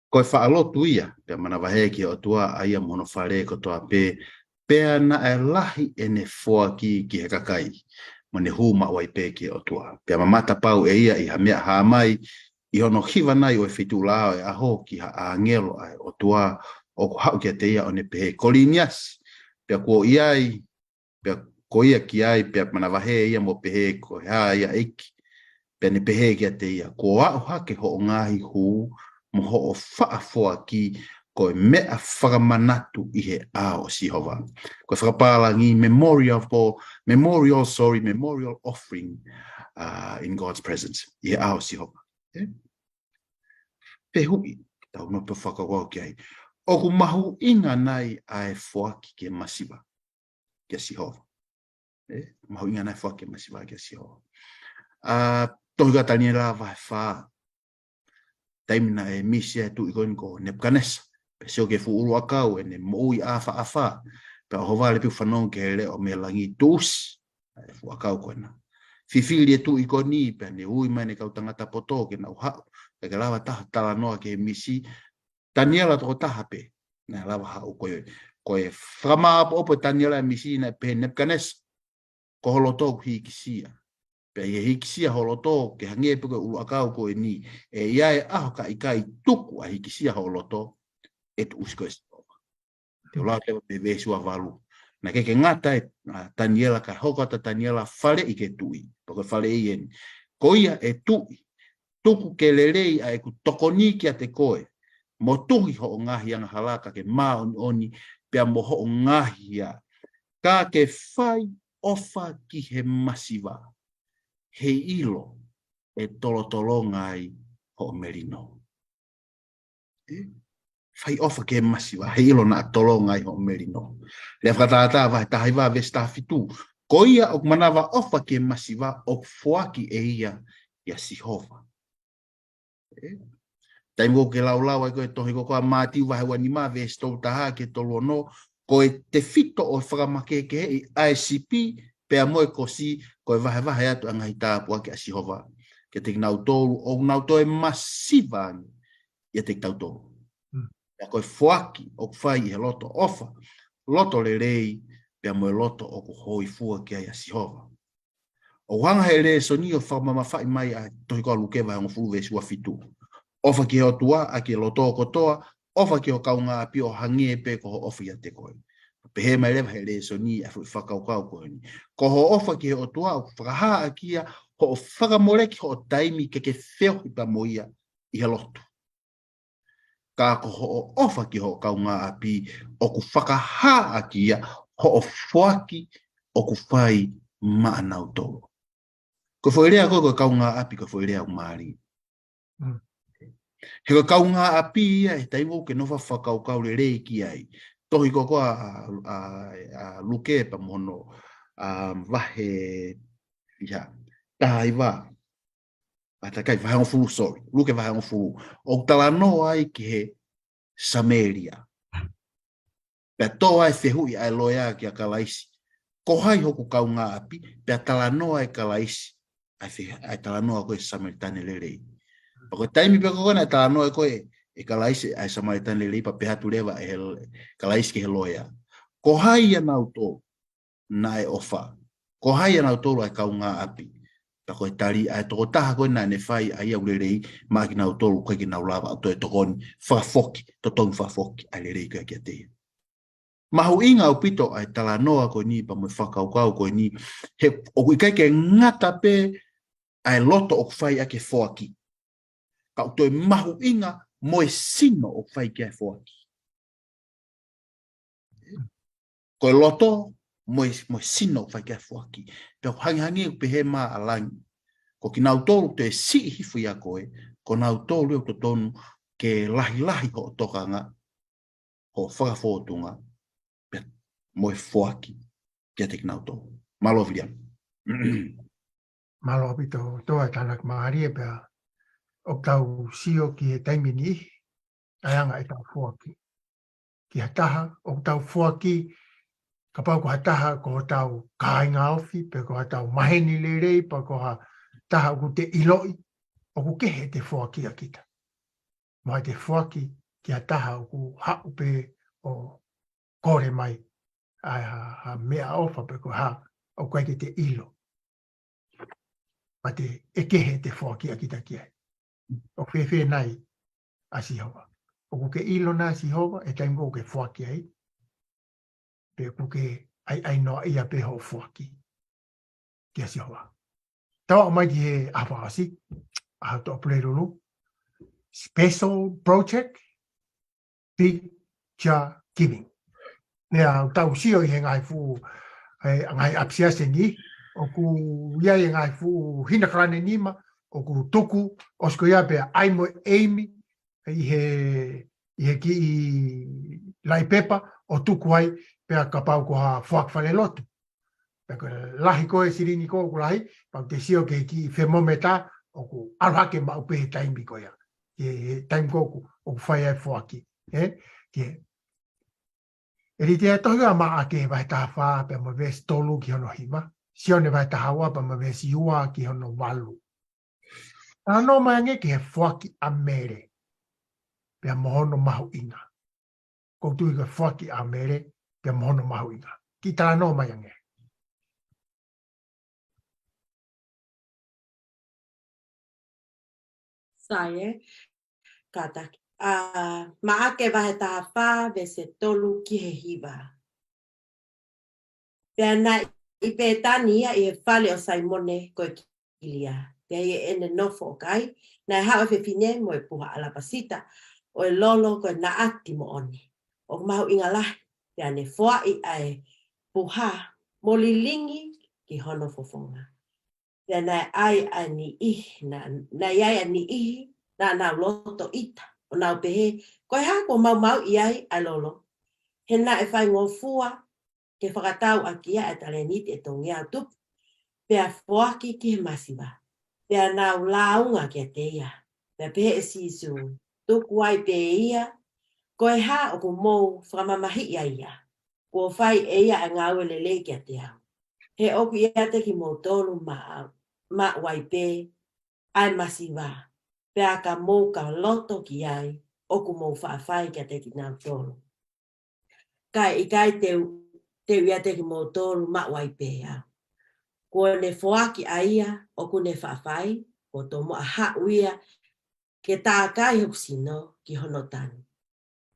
Ko e faʻa lotu ia, pea manavahē ki he ʻOtua ʻa ia mo hono fale kotoa pē, pea naʻe lahi ʻene foaki ki he kakai, mo ne hū maʻu ai pē ki he ʻOtua. Pea mamata pau ʻe ia ʻi ha meʻa hā mai, ʻi hono hiva nai ʻo e feituʻu lao ʻo e ʻaho ki ha ʻāngelo ʻa e ʻOtua, ʻoku haʻu kiate ia ʻo ne pehē, Koliniasi, pea kuo ʻi ai, pea ko ia ki ai, pea manavahē ia mo pehē, Ko e hā ia ʻEiki? Pea ne pehē kiate ia, Kuo aʻu hake hoʻo ngaahi hū mo hoʻo faʻa foaki ko e meʻa fakamanatu ʻi he ʻao ʻo Sihova. Ko e fakapālangi, memorial for, memorial, sorry, memorial offering, uh, in God's presence. ʻI he ʻao ʻo Sihova. ʻE? Fehuʻi, tau nofo fakakaukau ki ai. ʻOku mahuʻinga nai ʻa e foaki ki he masiva kia Sihova? ʻE? Mahuʻinga nai foaki ki he masiva kia Sihova? ʻA, tohi ko ia Taniela vahe fā. taimi naʻe misi ai e tuʻi ko eni ko Nepukanesa. Pea sio ki he fuʻu ʻuluʻakau ʻene moʻui ʻafaʻafa. Pea ʻohovale pē ʻo fanongo ki he leʻo mei langi tuʻusi ʻa e fuʻu ʻakau ko ena. Fifili e tuʻi ko eni pea ne ui mai ʻene kau tangata poto ke nau haʻu. Pea ke lava taha talanoa ki he misi. Taniela tokotaha pē naʻe lava haʻu ko e, ko e fakamāʻopoʻopo ʻe Taniela e misi naʻe pehē, Nepukanesa, ko ho loto ʻoku hikisia. Pea ʻi he hikisia ho loto ke hangē pē ko e ʻuluʻakau ko eni, ʻe ʻi ai e ʻaho ka ʻikai tuku ʻa e hikisia ho loto, ʻe tuʻusi koe ʻe Sihova. Te u lau leva mei he veesi ua valu. Naʻe ʻikai ke ngata ai ʻa Taniela kae hoko atu ʻa Taniela ʻo faleʻi ki he tuʻi. Pea ko e faleʻi eni. Ko ia ʻe tuʻi, tuku ke lelei ʻa ʻeku tokoni kiate koe, motuhi hoʻo ngaahi angahala ka ke māʻoniʻoni, pea mo hoʻo ngaahi hia. Ka ke fai ʻofa ki he masiva, heiʻilo ʻe tolotolonga ai hoʻo melino. ʻE, fai ʻofa ki he masiva, heiʻilo naʻa tolonga ai hoʻo melino. Lea Fakatātā vahe taha hiva veesi taha fitu. Ko ia ʻoku manavaʻofa ki he masiva, ʻoku foaki ʻe ia ʻia Sihova. ʻE, taimi ʻoku ke laulau ai ko e tohi ko ē ʻa Mātiu vahe ua nima veesi tolu taha ki he tolu ono, ko e tefito ʻo e fakamakehekeheʻi ʻa e sipi pea mo e kosi, ko e vahevahe atu ʻa e ngaahi tāpuaki ʻa Sihova kiate kinautolu ʻoku nau toe masiva ange ʻiate kitautolu. Mm. Pea ko e foaki ʻoku fai ʻi he loto ʻofa, loto lelei, pea mo e loto ʻoku hōifua ki ai ʻa Sihova. ʻOku hanga ʻe he lēsoni ʻo fakamamafaʻi mai ʻa e tohi ko ē ʻa Luke vahe hongofulu veesi ua fitu. ʻOfa ki he ʻOtua ʻaki e loto kotoa, ʻofa ki ho kaungāʻapi ʻo hangē pē ko hoʻo ʻofa ʻiate koe. Pehē mai leva ʻe he lēsoni ʻa e foʻi fakakaukau ko eni. Ko hoʻo ʻofa ki he ʻOtua ʻoku fakahā ʻaki ia hoʻo fakamoleki hoʻo taimi ke ke feohi pea mo ia ʻi he lotu. Ka ko hoʻo ʻofa ki hoʻo kaungāʻapi ʻoku fakahā ʻaki ia hoʻo foaki ʻoku fai maʻanautolu. Ko e foʻi lea ko ē ko e kaungāʻapi ko e foʻi lea ʻoku mālie. Mm. He ko e kaungāʻapi ia ʻi he taimi ʻoku ke nofo ʻo fakakaukau lelei ki ai. Tohi ko ē ʻa, ʻa, ʻa Luke pea mo hono, ʻa, vahe, ia, taha hiva. ʻA, takai, vahe hongofulu, sorry. Luke vahe hongofulu. ʻOku talanoa ai ki he Samēlia. Pea tō ai e fehuʻi ʻa e loea kia Kalaisi. Ko hai hoku kaungāʻapi, pea talanoa ʻe Kalaisi ʻa e fe-, ʻa e talanoa ko ē ʻa e Samēlia lelei. Pea ko e taimi pē ko ē naʻe talanoa ko ē ʻe Kalaisi ʻa e Samēlia lelei, pea pehē atu leva ʻe he Kalaisi ki he loea. Ko hai ʻanautolu naʻe ʻofa? Ko hai ʻanautolu ʻa e kaungāʻapi? Pea ko e tali ʻa e tokotaha ko ē naʻa ne fai ʻa ia ʻoku lelei maʻa kinautolu ʻoku ʻikai ke nau lava ʻo toe tokoni fakafoki, totongi fakafoki ʻa e lelei ko ē kiate ia. Mahuʻinga ʻaupito ʻa e talanoa ko eni pea mo e fakakaukau ko eni, he ʻoku ʻikai ke ngata pē ʻa e loto ʻoku fai ʻaki e foaki. Ka ʻoku toe mahuʻinga mo e sino ʻoku fai ki ai e foaki. Ko e loto mo e, mo e sino ʻoku fai ki ai e foaki. Pea ʻoku hangehangē ʻoku pehē mai ʻa langi. Ko kinautolu ʻoku toe siʻi hifo ʻia koe, ko kinautolu ia ʻoku totonu ke lahilahi hoʻo tokanga, hoʻo fakafōtunga, pea mo e foaki kiate kinautolu. Mālō Viliami. Mālō ʻaupito, tō e tānaki mālie pea ʻoku tau sio ki he taimi ni, ʻa e anga ʻetau foaki. Ki ha taha, ʻoku tau foaki, kapau ko ha taha ko hotau kāinga ofi, pe ko hotau maheni lelei, pe ko ha taha ʻoku te ʻiloʻi, ʻoku kehe ʻete foaki ʻa kita. Mo ʻete foaki ki ha taha ʻoku haʻu pē ʻo kole mai ʻa e ha, ha meʻaʻofa pe ko e hā ʻoku ʻikai ke te ʻilo. Pea te ʻe kehe ʻete foaki ʻa kita ki ai. ʻOku fēfē nai ʻa Sihova? ʻOku ke ʻilo nai ʻa Sihova ʻi he taimi ʻoku ke foaki ai? Pe ʻoku ke ʻai, ʻai noaʻia pē hoʻo foaki kia Sihova? Tau aʻu mai ki he ʻaho fakaʻosi, ʻaho Tuʻapulelulu, special project, picture giving. Pea ʻoku tau sio ʻi he ngaahi fuʻu, ʻe, ngaahi ʻapisiasi ni, ʻoku ʻi ai e ngaahi fuʻu hina kalane nima, ʻoku tuku, ʻosi ko ia pea ʻai mo e ʻeimi, ʻi he, ʻi he kiʻi laʻi pepa, ʻo tuku ai, pea kapau ko ha foaki falelotu. Pea ko e lahi ko ē silini ko ē ʻoku lahi, pea ʻoku te sio ki he kiʻi thermometer, ʻoku ʻalu hake maʻu pē he taimi ko ia. ki he taimi ko ē ʻoku, ʻoku fai ai e foaki. Ē? Ki he, ʻe li te ʻa e tohi ʻa Maʻake vahe taha fā pea mo e veesi tolu ki hono hiva. Sione vahe taha ua pea mo e veesi ua ki hono valu. Talanoa mai ange ki he foaki ʻa Mele. Pea mo hono mahuʻinga. ʻOku ou tui ko e foaki ʻa Mele, pea mo hono mahuʻinga. Kiʻi talanoa mai ange. Sai ē, kātaki. ʻA, Maʻake vahe taha fā, veesi tolu ki he hiva. Pea naʻe ʻi Pētani ia ʻi he fale ʻo Saimone ko e kilia. Pea ʻi heʻene nofo ʻo kai, naʻe haʻu e fefine mo e puha ʻalapasita, ʻo e lolo ko e naʻati moʻoni, ʻoku mahuʻinga lahi, pea ne foaʻi ʻa e puha mo lilingi ki hono fofonga. Pea naʻe ʻi ai ʻa e niʻihi, naʻa, naʻe ʻi ai ʻa e niʻihi, naʻa nau loto ʻita, ʻo nau pehē, ko e hā kuo maumauʻi ai ʻa e lolo? He naʻe faingofua ke fakatau ʻaki ia ʻa e talēniti ʻe tolungeau tupu, pea foaki ki he masiva, pea nau lāunga kiate ia. Pea pehē ʻe Sīsū, tuku ai pē ia, ko e hā ʻoku mou fakamamahiʻi ai ia? Kuo fai ʻe ia ʻa e ngāue lelei kiate au. He ʻoku ʻiate kimoutolu maʻa, maʻu ai pē ʻa e masiva, pea ka mou ka loto ki ai, ʻoku mou faʻa fai kiate kinautolu. Kae ʻikai te u, te u ʻiate kimoutolu maʻu ai pē au. Kuo ne foaki ʻa ia ʻoku ne faʻa fai, kuo tomuʻa haʻu ia ke tākai hoku sino ki hono tanu.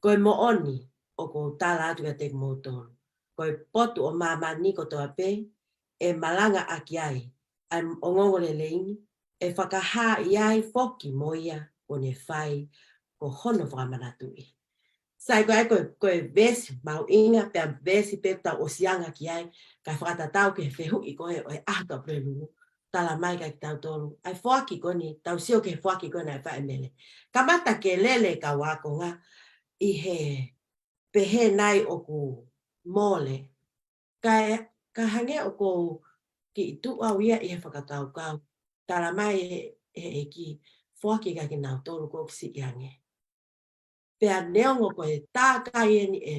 Ko e moʻoni ʻoku ou tala atu kiate kimoutolu, ko e potu ʻo māmani kotoa pē ʻe malanga ʻaki ai ʻa e ongoongolelei ni, ʻe fakahā ʻi ai foki mo ia kuo ne fai ko hono fakamanatuʻi. Sai, ko e, ko e, ko e veesi mahuʻinga, pea veesi pē ʻoku tau ʻosi anga ki ai, kae fakatatau ki he fehuʻi ko ē ʻo e ʻaho Tuʻapulelulu, tala mai kiate kitautolu ʻa e foaki ko eni, tau sio ki he foaki ko ē naʻe fai ʻe Mele. Kamata ke lele kau ākonga ʻi he pehē nai ʻoku mole. Kae, ka hangē ʻoku ou kiʻi tuʻu au ia ʻi he fakakaukau, tala mai ʻe he, he ʻEiki, foaki kiate kinautolu kuo ʻosi siʻi ange. Pea neongo ko e tākai eni ʻe,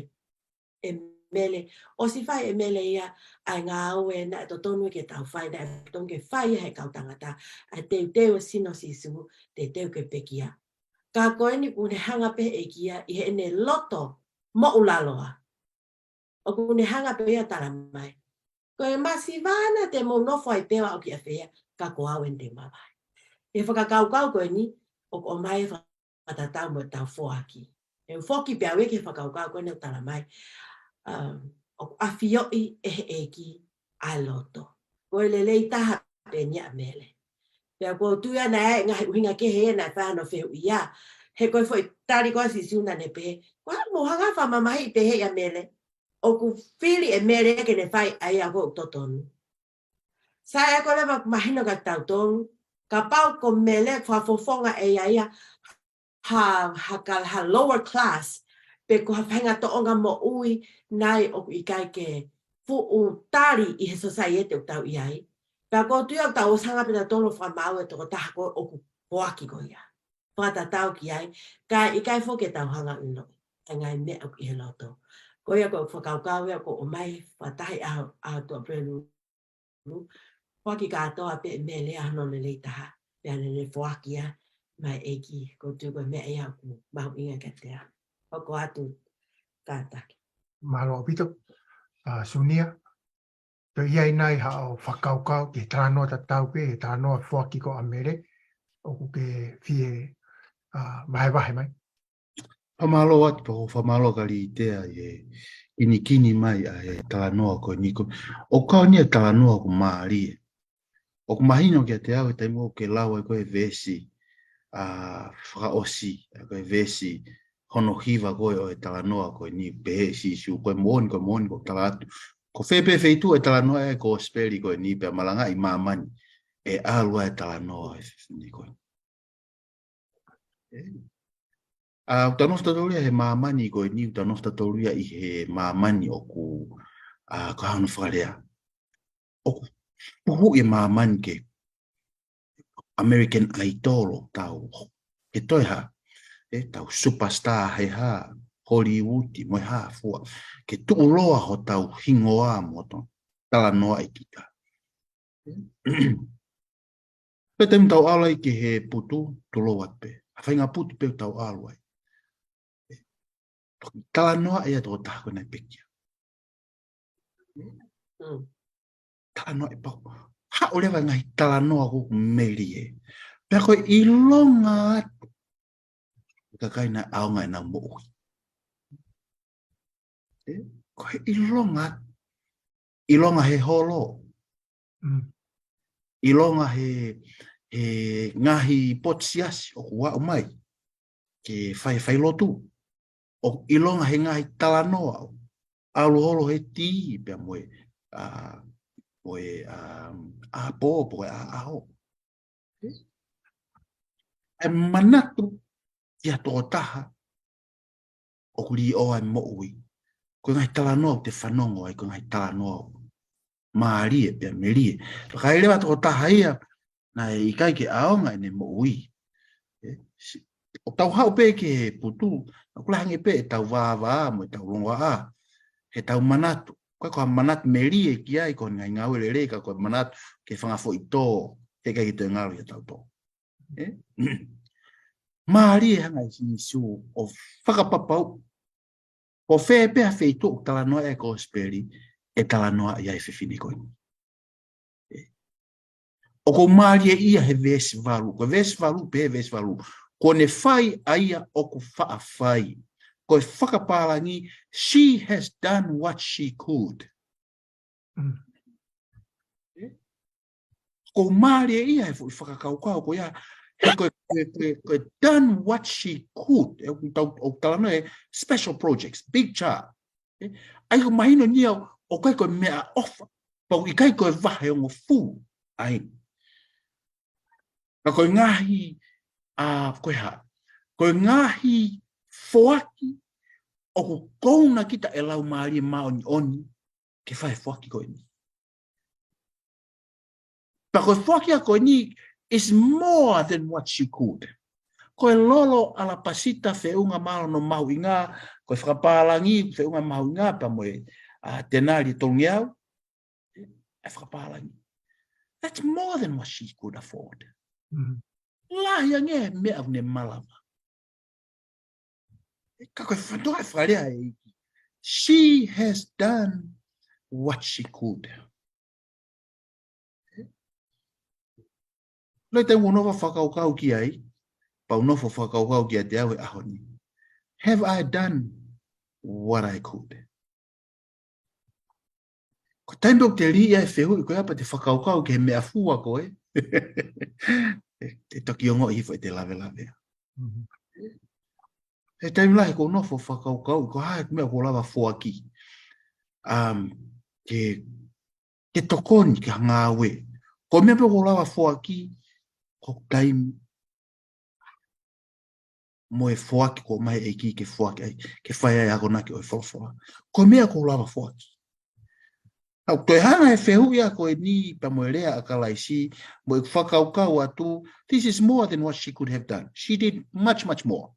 ʻe Mele, ʻosi fai ʻe Mele ia ʻa e ngāue naʻe totonu ke tau fai, naʻe totonu ke fai ʻe he kau tangata, ʻa e teuteu ʻo e sino ʻo Sīsū, teuteu ke pekia. Ka ko eni kuo ne hanga pē ʻe ia ʻi heʻene loto moʻulaloa, ʻoku ne hanga pē ia tala mai, ko e masiva na te mou nofo ai pē ʻo aʻu ki ʻafē ia, ka ko au eni te u mavahe. ʻI he fakakaukau ko eni, ʻoku ʻomai e fakatatau mo ʻetau foaki. ʻE u foki pē au ia ki he fakakaukau ko eni ʻoku tala mai, um, ʻoku ʻafioʻi ʻe he ʻEiki ʻa e loto. Ko e lelei taha pē eni ʻa Mele. Pea ʻoku ou tui naʻe ʻi ai e ngaahi ʻuhinga kehe naʻe fai hono fehuʻi ia. He ko e foʻi tali ko ē ʻa Sīsū naʻa ne pehē, ko e hā ʻoku mou hanga fakamamahiʻi pehē ʻia Mele? ʻOku fili ʻe Mele ke ne fai ʻa ia ʻoku totonu. Sai, ko e leva mahino kiate kitautolu, kapau ko Mele fakafofonga ʻe ʻi ai ia ha, ha ka, ha lower class, pe ko ha faʻahinga tōʻonga moʻui nai ʻoku ʻikai ke fuʻu tali ʻi he sōsaieti ʻoku tau ʻi ai. Pea ʻoku ou tui ʻoku tau ʻosi hanga pē ʻe tautolu ʻo fakamaau e tokotaha ko ē ʻoku foaki ko ia. Fakatatau ki ai, kae ʻikai foki ke tau hanga ʻo ʻiloʻi ʻa e ngaahi meʻa ʻoku ʻi he loto. Ko ia ko e fakakaukau ia ʻoku ʻomai fakataha ʻi he ʻaho, ʻaho Tuʻapulelulu. Foaki kātoa pē ʻe Mele ʻa hono lelei taha, pea ne ne foaki ia maʻa e ʻEiki, ʻoku ou tui ko e meʻa ia ʻoku mahuʻinga kiate au. Hoko atu, kātaki. Mālō ʻaupito, ʻa, Sunia, toe ʻi ai nai haʻo fakakaukau ki he talanoa tatau pē, he talanoa foaki ko ē ʻa Mele, ʻoku ke fie, ʻa, vahevahe mai? Fakamālō atu, pea ʻoku ou fakamālō kia Litea ʻi he kinikini mai ʻa e talanoa ko eni ko. ʻOku kau eni e talanoa ʻoku mālie. ʻOku mahino kiate au he taimi ʻoku ke lau ai ko ē e veesi, ʻa, fakaʻosi, ʻa, ko e veesi hono hiva ko ē ʻo e talanoa ko eni, pehē ʻe Sīsū, ko e moʻoni, ko e moʻoni, ʻoku ou tala atu. Ko fē pē feituʻu ʻe talanoa ai e kosipeli ko eni pea malangaʻi māmani, ʻe ʻalu ai e talanoa ʻo e fefine ko eni. ʻA, ʻoku tau nofo tautolu ia he māmani ko eni, ʻoku tau nofo tautolu ia ʻi he māmani ʻoku, ʻa, ko hono fakalea, ʻoku puhuʻi e māmani ke American Idol ʻoku tau ke toe hā, ʻe tau superstar he hā, Hollywood, mo e hā fua, ke tuʻuloa hotau hingoa mo hotau talanoaʻi kita. Pea taimi tau ʻalu ai ki he putu, tulou atu pē. ʻA e faʻahinga putu pē ʻoku tau ʻalu ai. Talanoaʻi ʻa e tokotaha ko ē naʻe pekia. Mm. Talanoaʻi pau. Haʻu leva ngaahi talanoa ʻoku melie. Pea ko e ʻilonga atu ʻa e kakai naʻe ʻaonga ʻenau moʻui. ʻE, ko e ʻilonga atu. ʻIlonga he holo. Mm. ʻIlonga he, he ngaahi potu siasi ʻoku aʻu mai ke fai, failotu. ʻO ʻilonga he ngaahi talanoa ʻoku ʻalu holo he tī pea mo e, ʻa, mo e, ʻa, ʻapō, mo e ʻaʻaho. ʻA e manatu ki ha tokotaha ʻoku liʻoa e moʻui. Ko e ngaahi talanoa ʻoku te fanongo ai, ko e ngaahi talanoa ʻoku mālie pea melie. Ka ʻi ai leva tokotaha ia naʻe ʻikai ke ʻaonga ʻene moʻui. ʻE, si-, ʻoku tau haʻu pē ki he putu, ʻoku lahi ange pē ʻetau vāvā mo ʻetau longoaʻa, heʻetau manatu. Ko e, ko e manatu melie ki ai, ko e ngaahi ngāue lelei, ka ko e manatu ki he fanga foʻi tō, heʻikai ke toe ngalo ʻi hotau tō. ʻE? Mālie hanga ʻe Sīsū ʻo fakapapauʻi ko fē pē ha feituʻu ʻoku talanoaʻi ai e kosipeli, ʻe talanoaʻi ai e fefine ko eni. ʻE. ʻOku mālie ia he veesi valu, ko e veesi valu pē, veesi valu. Kuo ne fai ʻa ia ʻoku faʻa fai. Ko e fakapālangi, she has done what she could. Mm. ʻE? ʻOku mālie ia he foʻi fakakaukau ko ia, he ko e, ko e, ko e, ko e done what she could. ʻE, ʻoku tau, ʻoku talanoa e special projects, big job. ʻE? ʻA ia ʻoku mahino ʻeni ʻoku ʻikai ko e meʻaʻofa, pea ʻoku ʻikai ko e vahe hongofulu. ʻAi. Ka ko e ngaahi, ʻa, ko e hā. Ko e ngaahi foaki ʻoku kouna kita ʻe Laumālie Māʻoniʻoni ke fai e foaki ko eni. Pea ko e foaki ia ko eni is more than what she could. Ko e lolo ʻalapasita feʻunga mo hono mahuʻinga, ko e fakapālangi feʻunga mahuʻinga pea mo e, ʻa, tenali tolungeau, ʻa e fakapālangi. That's more than what she could afford. Mm. Lahi ange e meʻa ʻoku ne malava. Ka ko e fanongo e fakalea ʻa e ʻEiki. She has done what she could. Loi te u nofo fakakaukau ki ai, pea u nofo fakakaukau kiate au he ʻaho ni. Have I done what I could? Ko e taimi ʻoku te lī ai e fehuʻi ko ia pea te fakakaukau ki he meʻafua ko ē, ʻe, ʻe toki ongoʻi hifo ʻete lavelavea. Mhm. He taimi lahi ʻoku ou nofo fakakaukau, ko e hā e meʻa ʻoku ou lava foaki. Um, ke, ke tokoni, ke ngāue. Ko e meʻa pē ʻoku ou lava foaki, ko e taimi mo e foaki ko mai ʻEiki ke foaki ai, ke fai ai akonaki ʻo e folofola. Ko e meʻa ʻoku ou lava foaki. ʻOku toe hanga he fehuʻi ia ko eni pea mo e lea ʻa Kalaisi, mo e fakakaukau atu, this is more than what she could have done. She did much, much more.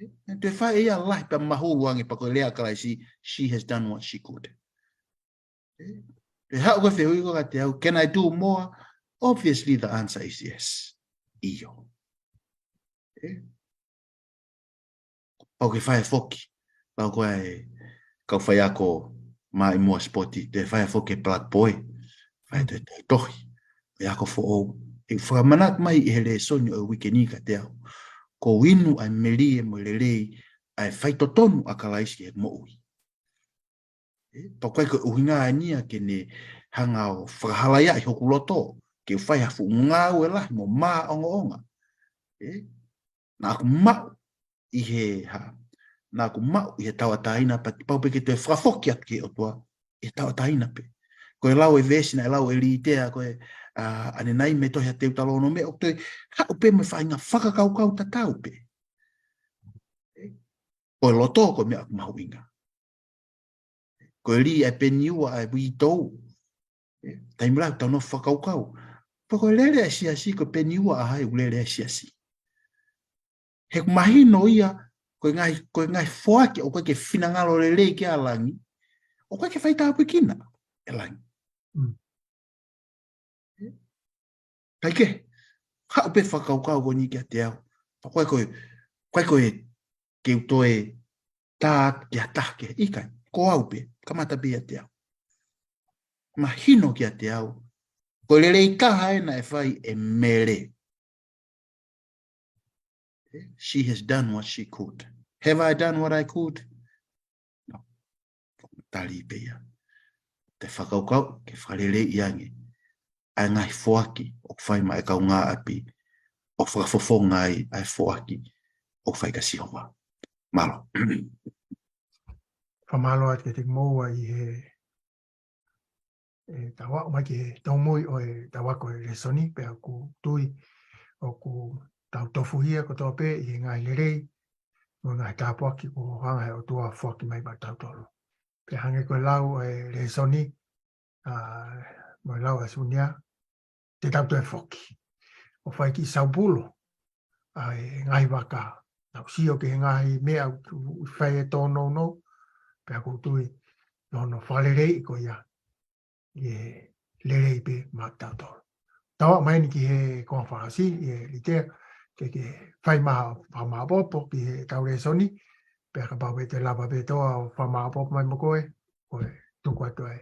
ʻE, toe fai ia lahi pea mahulu ange pea ko e lea ʻa Kalaisi, she has done what she could. ʻE, ʻe haʻu ko e fehuʻi ko ē kiate au, can I do more? Obviously, the answer is yes. ʻIo. ʻE, pau ke fai foki. Pau ko e kau faiako mai mo e sipoti, te fai foki e Black Boy. Fai te, te tohi. E ako foʻou. ʻE fakamanatu mai ʻi he lēsoni ʻo e uike ni kiate au. Ko e inu ʻa e melie mo e lelei, ʻa e faitotonu ʻa Kalaisi ki he moʻui. ʻE, pea ʻoku ʻikai ko e ʻuhinga eni ia ke ne hanga ʻo fakahalaiaʻi hoku loto, ke u fai ha fuʻu ngāue lahi mo māʻongoʻonga. ʻE, naʻa ku maʻu ʻi he hā, naʻa ku maʻu ʻi he tauʻatāina pea te pau pē ke toe fakafoki atu ki he ʻOtua, ʻi he tauʻatāina pē. Ko e lau e veesi naʻe lau ʻe Litea ko e, ʻa, ʻanenai mei he tohi ʻa Teutalōnome, ʻoku toe haʻu pē mo e faʻahinga fakakaukau tatau pē. ʻE, ko e loto ko e meʻa mahuʻinga. Ko e lī ʻa e peniua ʻa e uitou. ʻE, taimi lahi ʻoku tau nofo fakakaukau. Pea ko e lele ʻa e siasi, ko e peniua ʻa hai ʻoku lele ʻa e siasi. He ʻoku mahino ia, ko e ngaahi, ko e ngaahi foaki ʻoku ʻikai ke finangalo lelei ki ai ʻa langi, ʻoku ʻikai ke fai tāpuekina ʻe langi. Mm. Kae kehe, haʻu pē fakakaukau ko eni kiate au. Pea ko e, ko e, ko e, ke u toe tā ki ha taha kehe, ʻikai, ko au pē, kamata pē ʻiate au. Mahino kiate au, ko e lelei taha ʻena ʻe fai ʻe Mele. She has done what she could. Have I done what I could? No. Tali pē ia. Te fakakaukau ke fakaleleiʻi ange ʻa e ngaahi foaki ʻoku fai maʻa e kaungāʻapi, ʻo fakafofonga ai ʻa e foaki ʻoku fai kia Sihova. Mālō. Fakamālō atu kiate kimoua ʻi he, ʻetau aʻu mai ki he tōmui ʻo ʻetau ako e lēsoni, pea ʻoku ou tui ʻoku tau tofuhia kotoa pē ʻi he ngaahi lelei mo e ngaahi tāpuaki kuo hanga he ʻOtua ʻo foaki mai maʻatautolu. Pea hangē ko e lau ʻa e lēsoni, ʻa, mo e lau ʻa Sunia, te tau toe foki ʻo fai kiʻi saupulo ʻa e ngaahi vaka. Tau sio ki he ngaahi meʻa ʻoku fai e tōnounou, pea ʻoku ou tui ʻi hono fakaleleiʻi ko ia, ʻe lelei pē maʻatautolu. Tau aʻu mai eni ki he konga fakaʻosi, ʻe Litea, ke ke fai mai ha fakamāʻopoʻopo ki heʻetau lēsoni, pea kapau ʻe toe lava pē ʻe Toa ʻo fakamāʻopoʻopo mai mo koe, ko e tuku atu e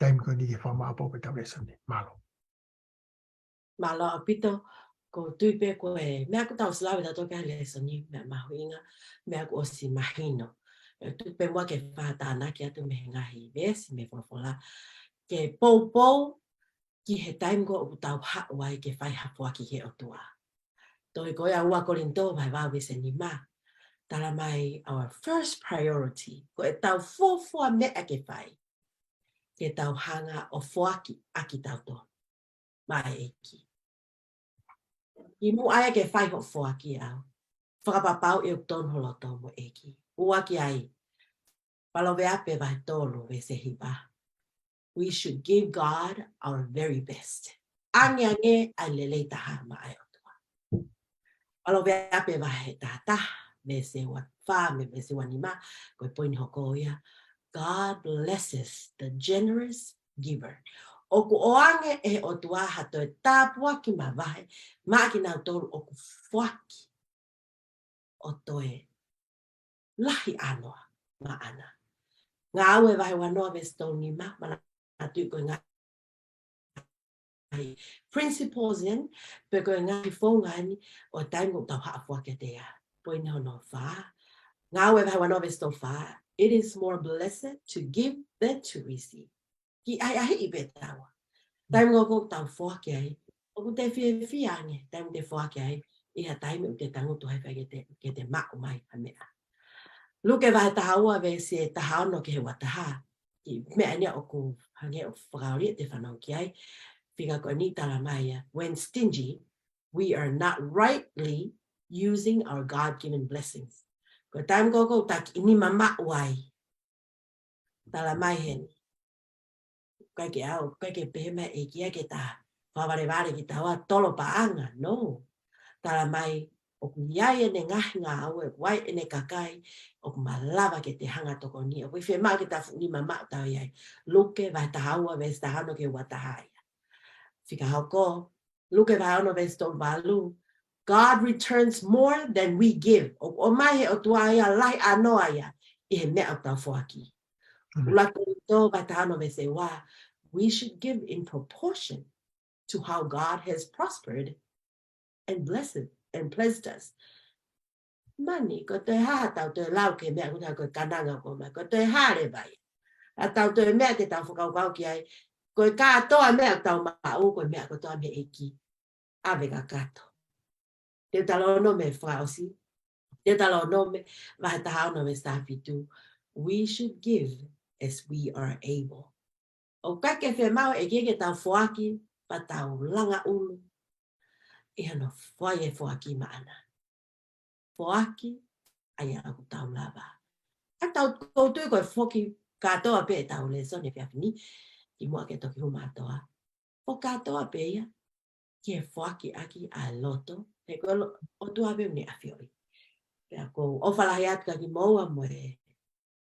taimi ko eni ke fakamāʻopoʻopo ʻetau lēsoni. Mālō. Mālō ʻaupito, ʻoku ou tui pē ko e meʻa ʻoku tau ʻosi lave tautolu ki ai he lēsoni, meʻa mahuʻinga, meʻa kuo ʻosi mahino. ʻE tuku pē muʻa ke fakatānaki atu mei he ngaahi veesi mei he folofola, ke poupou ki he taimi ko ē ʻoku tau haʻu ai ke fai ha foaki ki he ʻOtua. Tohi ko ia ua Kolinitō vahe valu veesi nima, tala mai our first priority, ko ʻetau fuofua meʻa ke fai, ke tau hanga ʻo foaki ʻa kitautolu maʻa e ʻEiki. ʻI muʻa ia ke fai hoʻo foaki ʻau, fakapapauʻi ʻoku tonu ho loto mo e ʻEiki. ʻUluaki ai, Paloveape vahe tolu veesi hiva. We should give God our very best. Angeange ʻa e lelei taha maʻa e ʻOtua. Paloveape vahe taha taha, veesi ua fā mo e veesi ua nima, ko e poini hoko ia. God blesses the generous giver. ʻOku ʻoange ʻe he ʻOtua ha toe tāpuaki mavahe maʻa kinautolu ʻoku foaki ʻo toe lahi ʻānoa maʻana. Ngāue vahe ua noa veesi tolu nima, manatuʻi ko e ngaahi principles eni, pe ko e ngaahi founga eni ʻo e taimi ʻoku tau haʻu ʻo foaki kiate ia. Poini hono fā. Ngāue vahe ua noa veesi tolu fā. It is more blessed to give than to receive. Kiʻi ʻahiʻahiʻi pē taua. Taimi ko ē ʻoku tau foaki ai, ʻoku te fiefia ange taimi te foaki ai ʻi ha taimi ʻoku te tangutu ai fai ke te, ke te maʻu mai ha meʻa. Luke vahe taha ua veesi taha ono ki he ua taha. Kiʻi meʻa eni ia ʻoku hangē ʻoku fakaoli ʻete fanongo ki ai. Fika ko eni tala mai ia, when stingy, we are not rightly using our God-given blessings. Ko e taimi ko ē ʻoku ta kiʻi nima maʻu ai, tala mai heni, ʻikai ke ʻau, ʻikai ke pehē mai e ʻEiki ia ke ta fakavalevale kitaua tolo paʻanga, no. Tala mai, ʻoku ʻi ai ʻene ngaahi ngāue, ʻoku ʻi ai ʻene kakai ʻoku malava ke te hanga ʻo tokoni, ʻoku ʻi ai e fiemaʻu ke ta fuʻu nima maʻu taua ai. Luke vahe taha ua veesi taha ono ki he ua taha ia. Fika hoko, Luke vahe ono veesi tolu valu. God returns more than we give. ʻOku ʻomai he ʻOtua ia lahi ʻānoa ia ʻi he meʻa ʻoku tau foaki. ʻUluaki Kolinitō vahe taha ono veesi ua. We should give in proportion to how God has prospered and blessed and blessed us. Mani, ko e toe hā haʻatau toe lau ki he meʻa ʻoku tau ko e kananga ko mai, ko e toe hā leva ia. Haʻatau toe meʻa te tau fakakaukau ki ai, ko e kātoa meʻa ʻoku tau maʻu, ko e meʻa kotoa mei he ʻEiki. ʻAve kakato. Teutalōnome fakaʻosi. Teutalōnome vahe taha ono veesi taha fitu. We should give as we are able. ʻOku ʻikai ke fiemaʻu e ʻEiki ke tau foaki, pea tau langa ʻulu ʻi hono fai e foaki maʻana. Foaki ʻa ia ʻoku tau lava. ʻA ia ʻoku ou tui ko e foki kātoa pē ʻetau lēsoni efiafi ni, kimuʻa ke toki hū mai ʻa Toa. Foki kātoa pē ia ki he foaki ʻaki ʻa e loto, he ko e lo-, ʻOtua pē ʻoku ne ʻafioʻi. Pea ʻoku ou ʻofa lahi atu kia kimoua mo e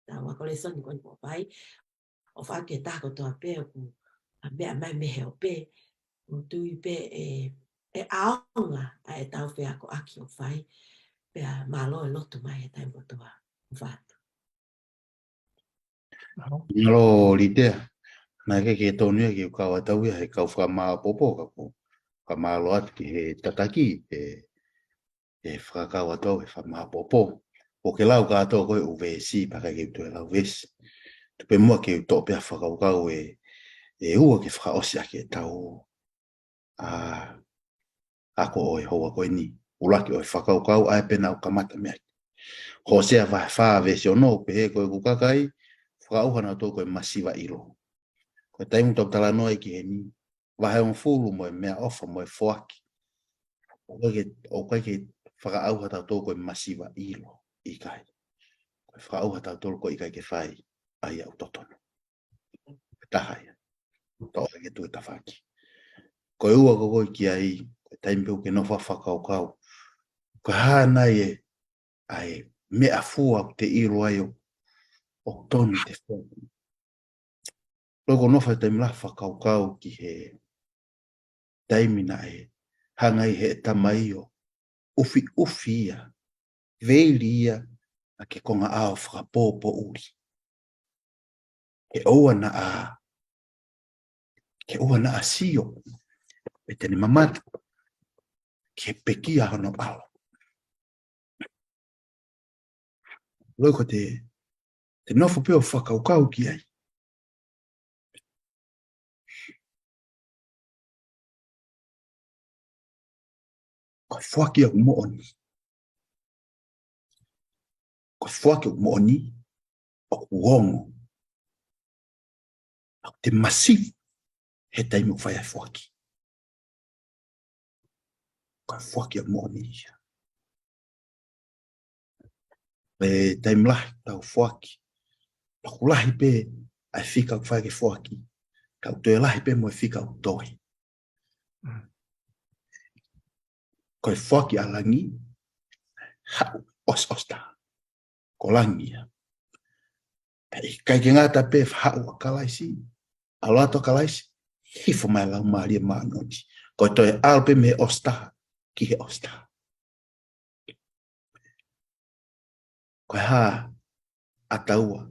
tau ako lēsoni ko eni kuo fai. ʻOfa atu ki he taha kotoa pē ʻoku meʻa mai mei he ope. ʻOku ou tui pē ʻe, ʻe ʻaonga ʻa e tau feakoʻaki ʻoku fai. Pea mālō e lotu mai he taimi kotoa. ʻOfa atu. Mālō Litea. Naʻe ʻikai ke tonu ia ke u kau atu au ia he kau fakamāopoopo ka ʻoku ou fakamālō atu ki he tataki, ʻe, ʻe fakakau atu au he fakamāopoopo. ʻOku ke lau kātoa ko e ʻū veesi, pea ʻikai ke u toe lau veesi. Tuku pē muʻa ke u toʻo pē ha fakakaukau ʻe, ʻe ua ke fakaʻosi ʻaki e tau ʻa, ako ʻo e houa ko eni. ʻUluaki ʻo e fakakaukau ʻa e pena ʻoku kamata mei ai. Hōsea vahe fā veesi ono, pehē ko ʻeku kakai, fakaʻauha nautolu ko e masiva ʻilo. Ko e taimi ʻoku tau talanoa ai ki heni, vahe hongofulu mo e meʻaʻofa mo e foaki. ʻOku ʻikai ke, ʻoku ʻikai ke fakaʻauha tautolu ko e masiva ʻilo, ʻikai. Ko e fakaʻauha tautolu ko e ʻikai ke fai ʻa ia ʻoku totonu. Ko e taha ia. Toʻo ke tui tafaʻaki. Ko e ua ko ē ki ai, ko e taimi pē ʻoku ke nofo fakakaukau. Ko e hā nai e, ʻa e meʻafua ʻoku te ʻilo ai ʻo, ʻoku tonu te fua. Loko nofo he taimi lahi fakakaukau ki he taimi naʻe hanga ai he tamai ʻo ʻufiʻufi ia, veili ia ʻaki e konga ʻao fakapōpōʻuli. Ke ʻoua naʻa, ke ʻoua naʻa sio, pe te ne mamata, ke pekia hono ʻao. Loi ko te, te nofo pē ʻo fakakaukau ki ai. Ko e foaki ʻoku moʻoni. Ko e foaki ʻoku moʻoni, ʻoku ongo. ʻOku te masiva he taimi ʻoku fai ai e foaki. Ko e foaki ʻoku moʻoni ia. He taimi lahi tau foaki. Toku lahi pē ʻa e fika ʻoku fai ʻaki e foaki. Ka ʻoku toe lahi pē mo e fika ʻoku toe. Mm. Ko e foaki ʻa langi, haʻu ʻosiʻosi taha. Ko langi ia. Pea ʻikai ke ngata pē haʻu ʻa Kalaisi, ʻalu atu ʻa Kalaisi, hifo mai Laumālie Māʻoniʻoni. Ko e toe ʻalu pē mei he ʻosi taha ki he ʻosi taha. Ko e hā ʻa taua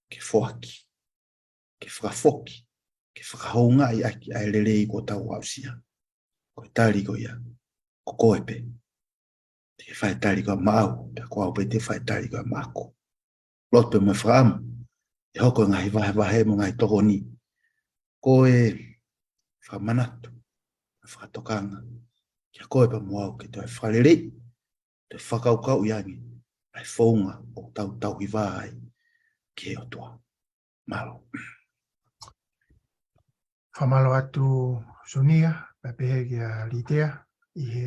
ke foaki, ke fakafoki, ke fakahoungaʻi ʻaki ʻa e lelei kuo tau aʻusia. Ko e tali ko ia, ko koe pē. Te ke fai tali ko ia maʻau, pea ko au pē te fai tali ko ia maʻaku. Lotu pē mo e fakaʻamu, ʻe hoko e ngaahi vahevahe mo e ngaahi tokoni. Ko e fakamanatu, fakatokanga, kia koe pea mo au ke toe fakaleleiʻi, toe fakakaukauʻi ange ʻa e founga ʻoku tau tauhi vā ai ki he ʻOtua. Mālō. Fakamālō atu Sunia, pea pehē kia Litea, ʻi he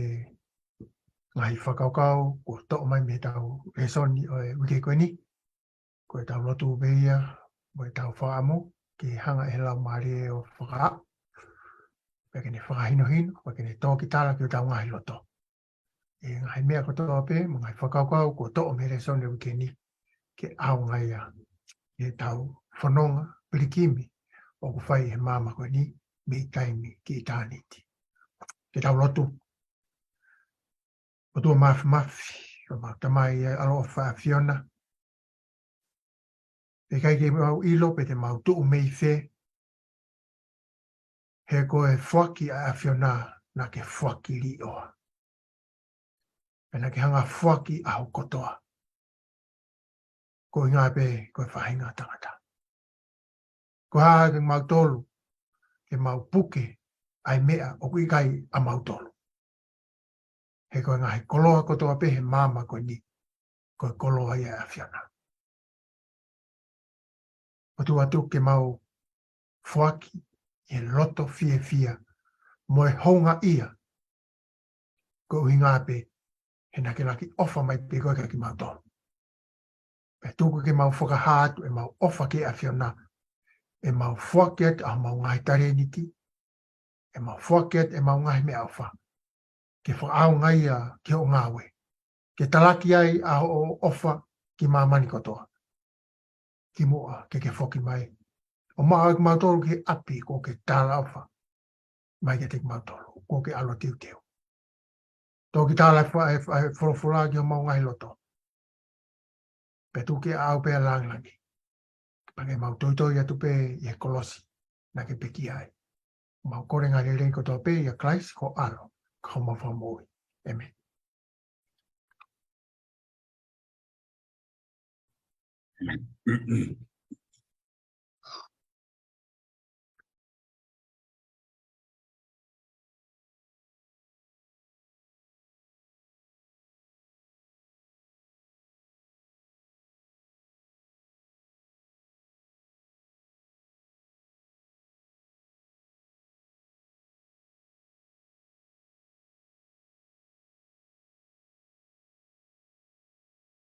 ngaahi fakakaukau kuo toʻo mai mei he tau lēsoni ʻo e uike ko eni. Ko e tau lotu pē ia, mo e tau fakaʻamu, ke hanga ʻe he Laumālie ʻo fakaʻā, pea ke ne fakahinohino, pea ke ne tō ki tala ki hotau ngaahi loto. ʻI he ngaahi meʻa kotoa pē, mo e ngaahi fakakaukau kuo toʻo mei he lēsoni ʻo e uike ni, ke ʻaonga ia ʻi he tau fononga pilikimi ʻoku fai he māmani ko eni, mei taimi ki ʻitāniti. Ke tau lotu. ʻOtua Māfimafi, ʻoku mau Tamai ʻaloʻofa ʻAfiona. ʻIkai ke mau ʻilo pe te mau tuʻu mei fē, he ko e foaki ʻa e ʻAfiona naʻa ke foaki liʻoa. Pea naʻa ke hanga foaki ʻaho kotoa. Ko e ʻuhinga pē ko e faʻahinga tangata. Ko e hā ke mau tolu, ke mau puke ʻa e meʻa ʻoku ʻikai ʻa mautolu. He ko e ngaahi koloa kotoa pē he māmani ko eni, ko e koloa ia ʻa e ʻAfiona. ʻOtua tuku ke mau foaki ʻi he loto fiefia mo e houngaʻia. Ko e ʻuhinga pē, he naʻa ke laki ʻofa mai pē koe kia kimautolu. Pea tuku ke mau fakahā atu ʻemau ʻofa ki he ʻAfiona, ʻemau foaki atu ʻemau ngaahi talēniti, ʻemau foaki atu ʻemau ngaahi meʻaʻofa, ke fakaʻaongaʻi ia ki hoʻo ngāue, ke talaki ai ʻa hoʻo ʻofa ki māmani kotoa. Kimuʻa ke ke foki mai ʻo maʻu ʻa kimautolu ki he ʻapi kuo ke talaʻofa mai kiate kimautolu, kuo ke ʻalu ʻo teuteu. Toki tala e fa-, e fa-, e folofola ki homau ngaahi loto. Pea tuku ke ʻaʻau pē ʻa e lāngilangi. Pea ke mau toitoi atu pē ʻi he kolosi naʻa ke pekia ai. Mau kole ngaahi lelei kotoa pē ʻia Kalaisi ko ho ʻAlo, ko homau Fakamoʻui. ʻĒmeni.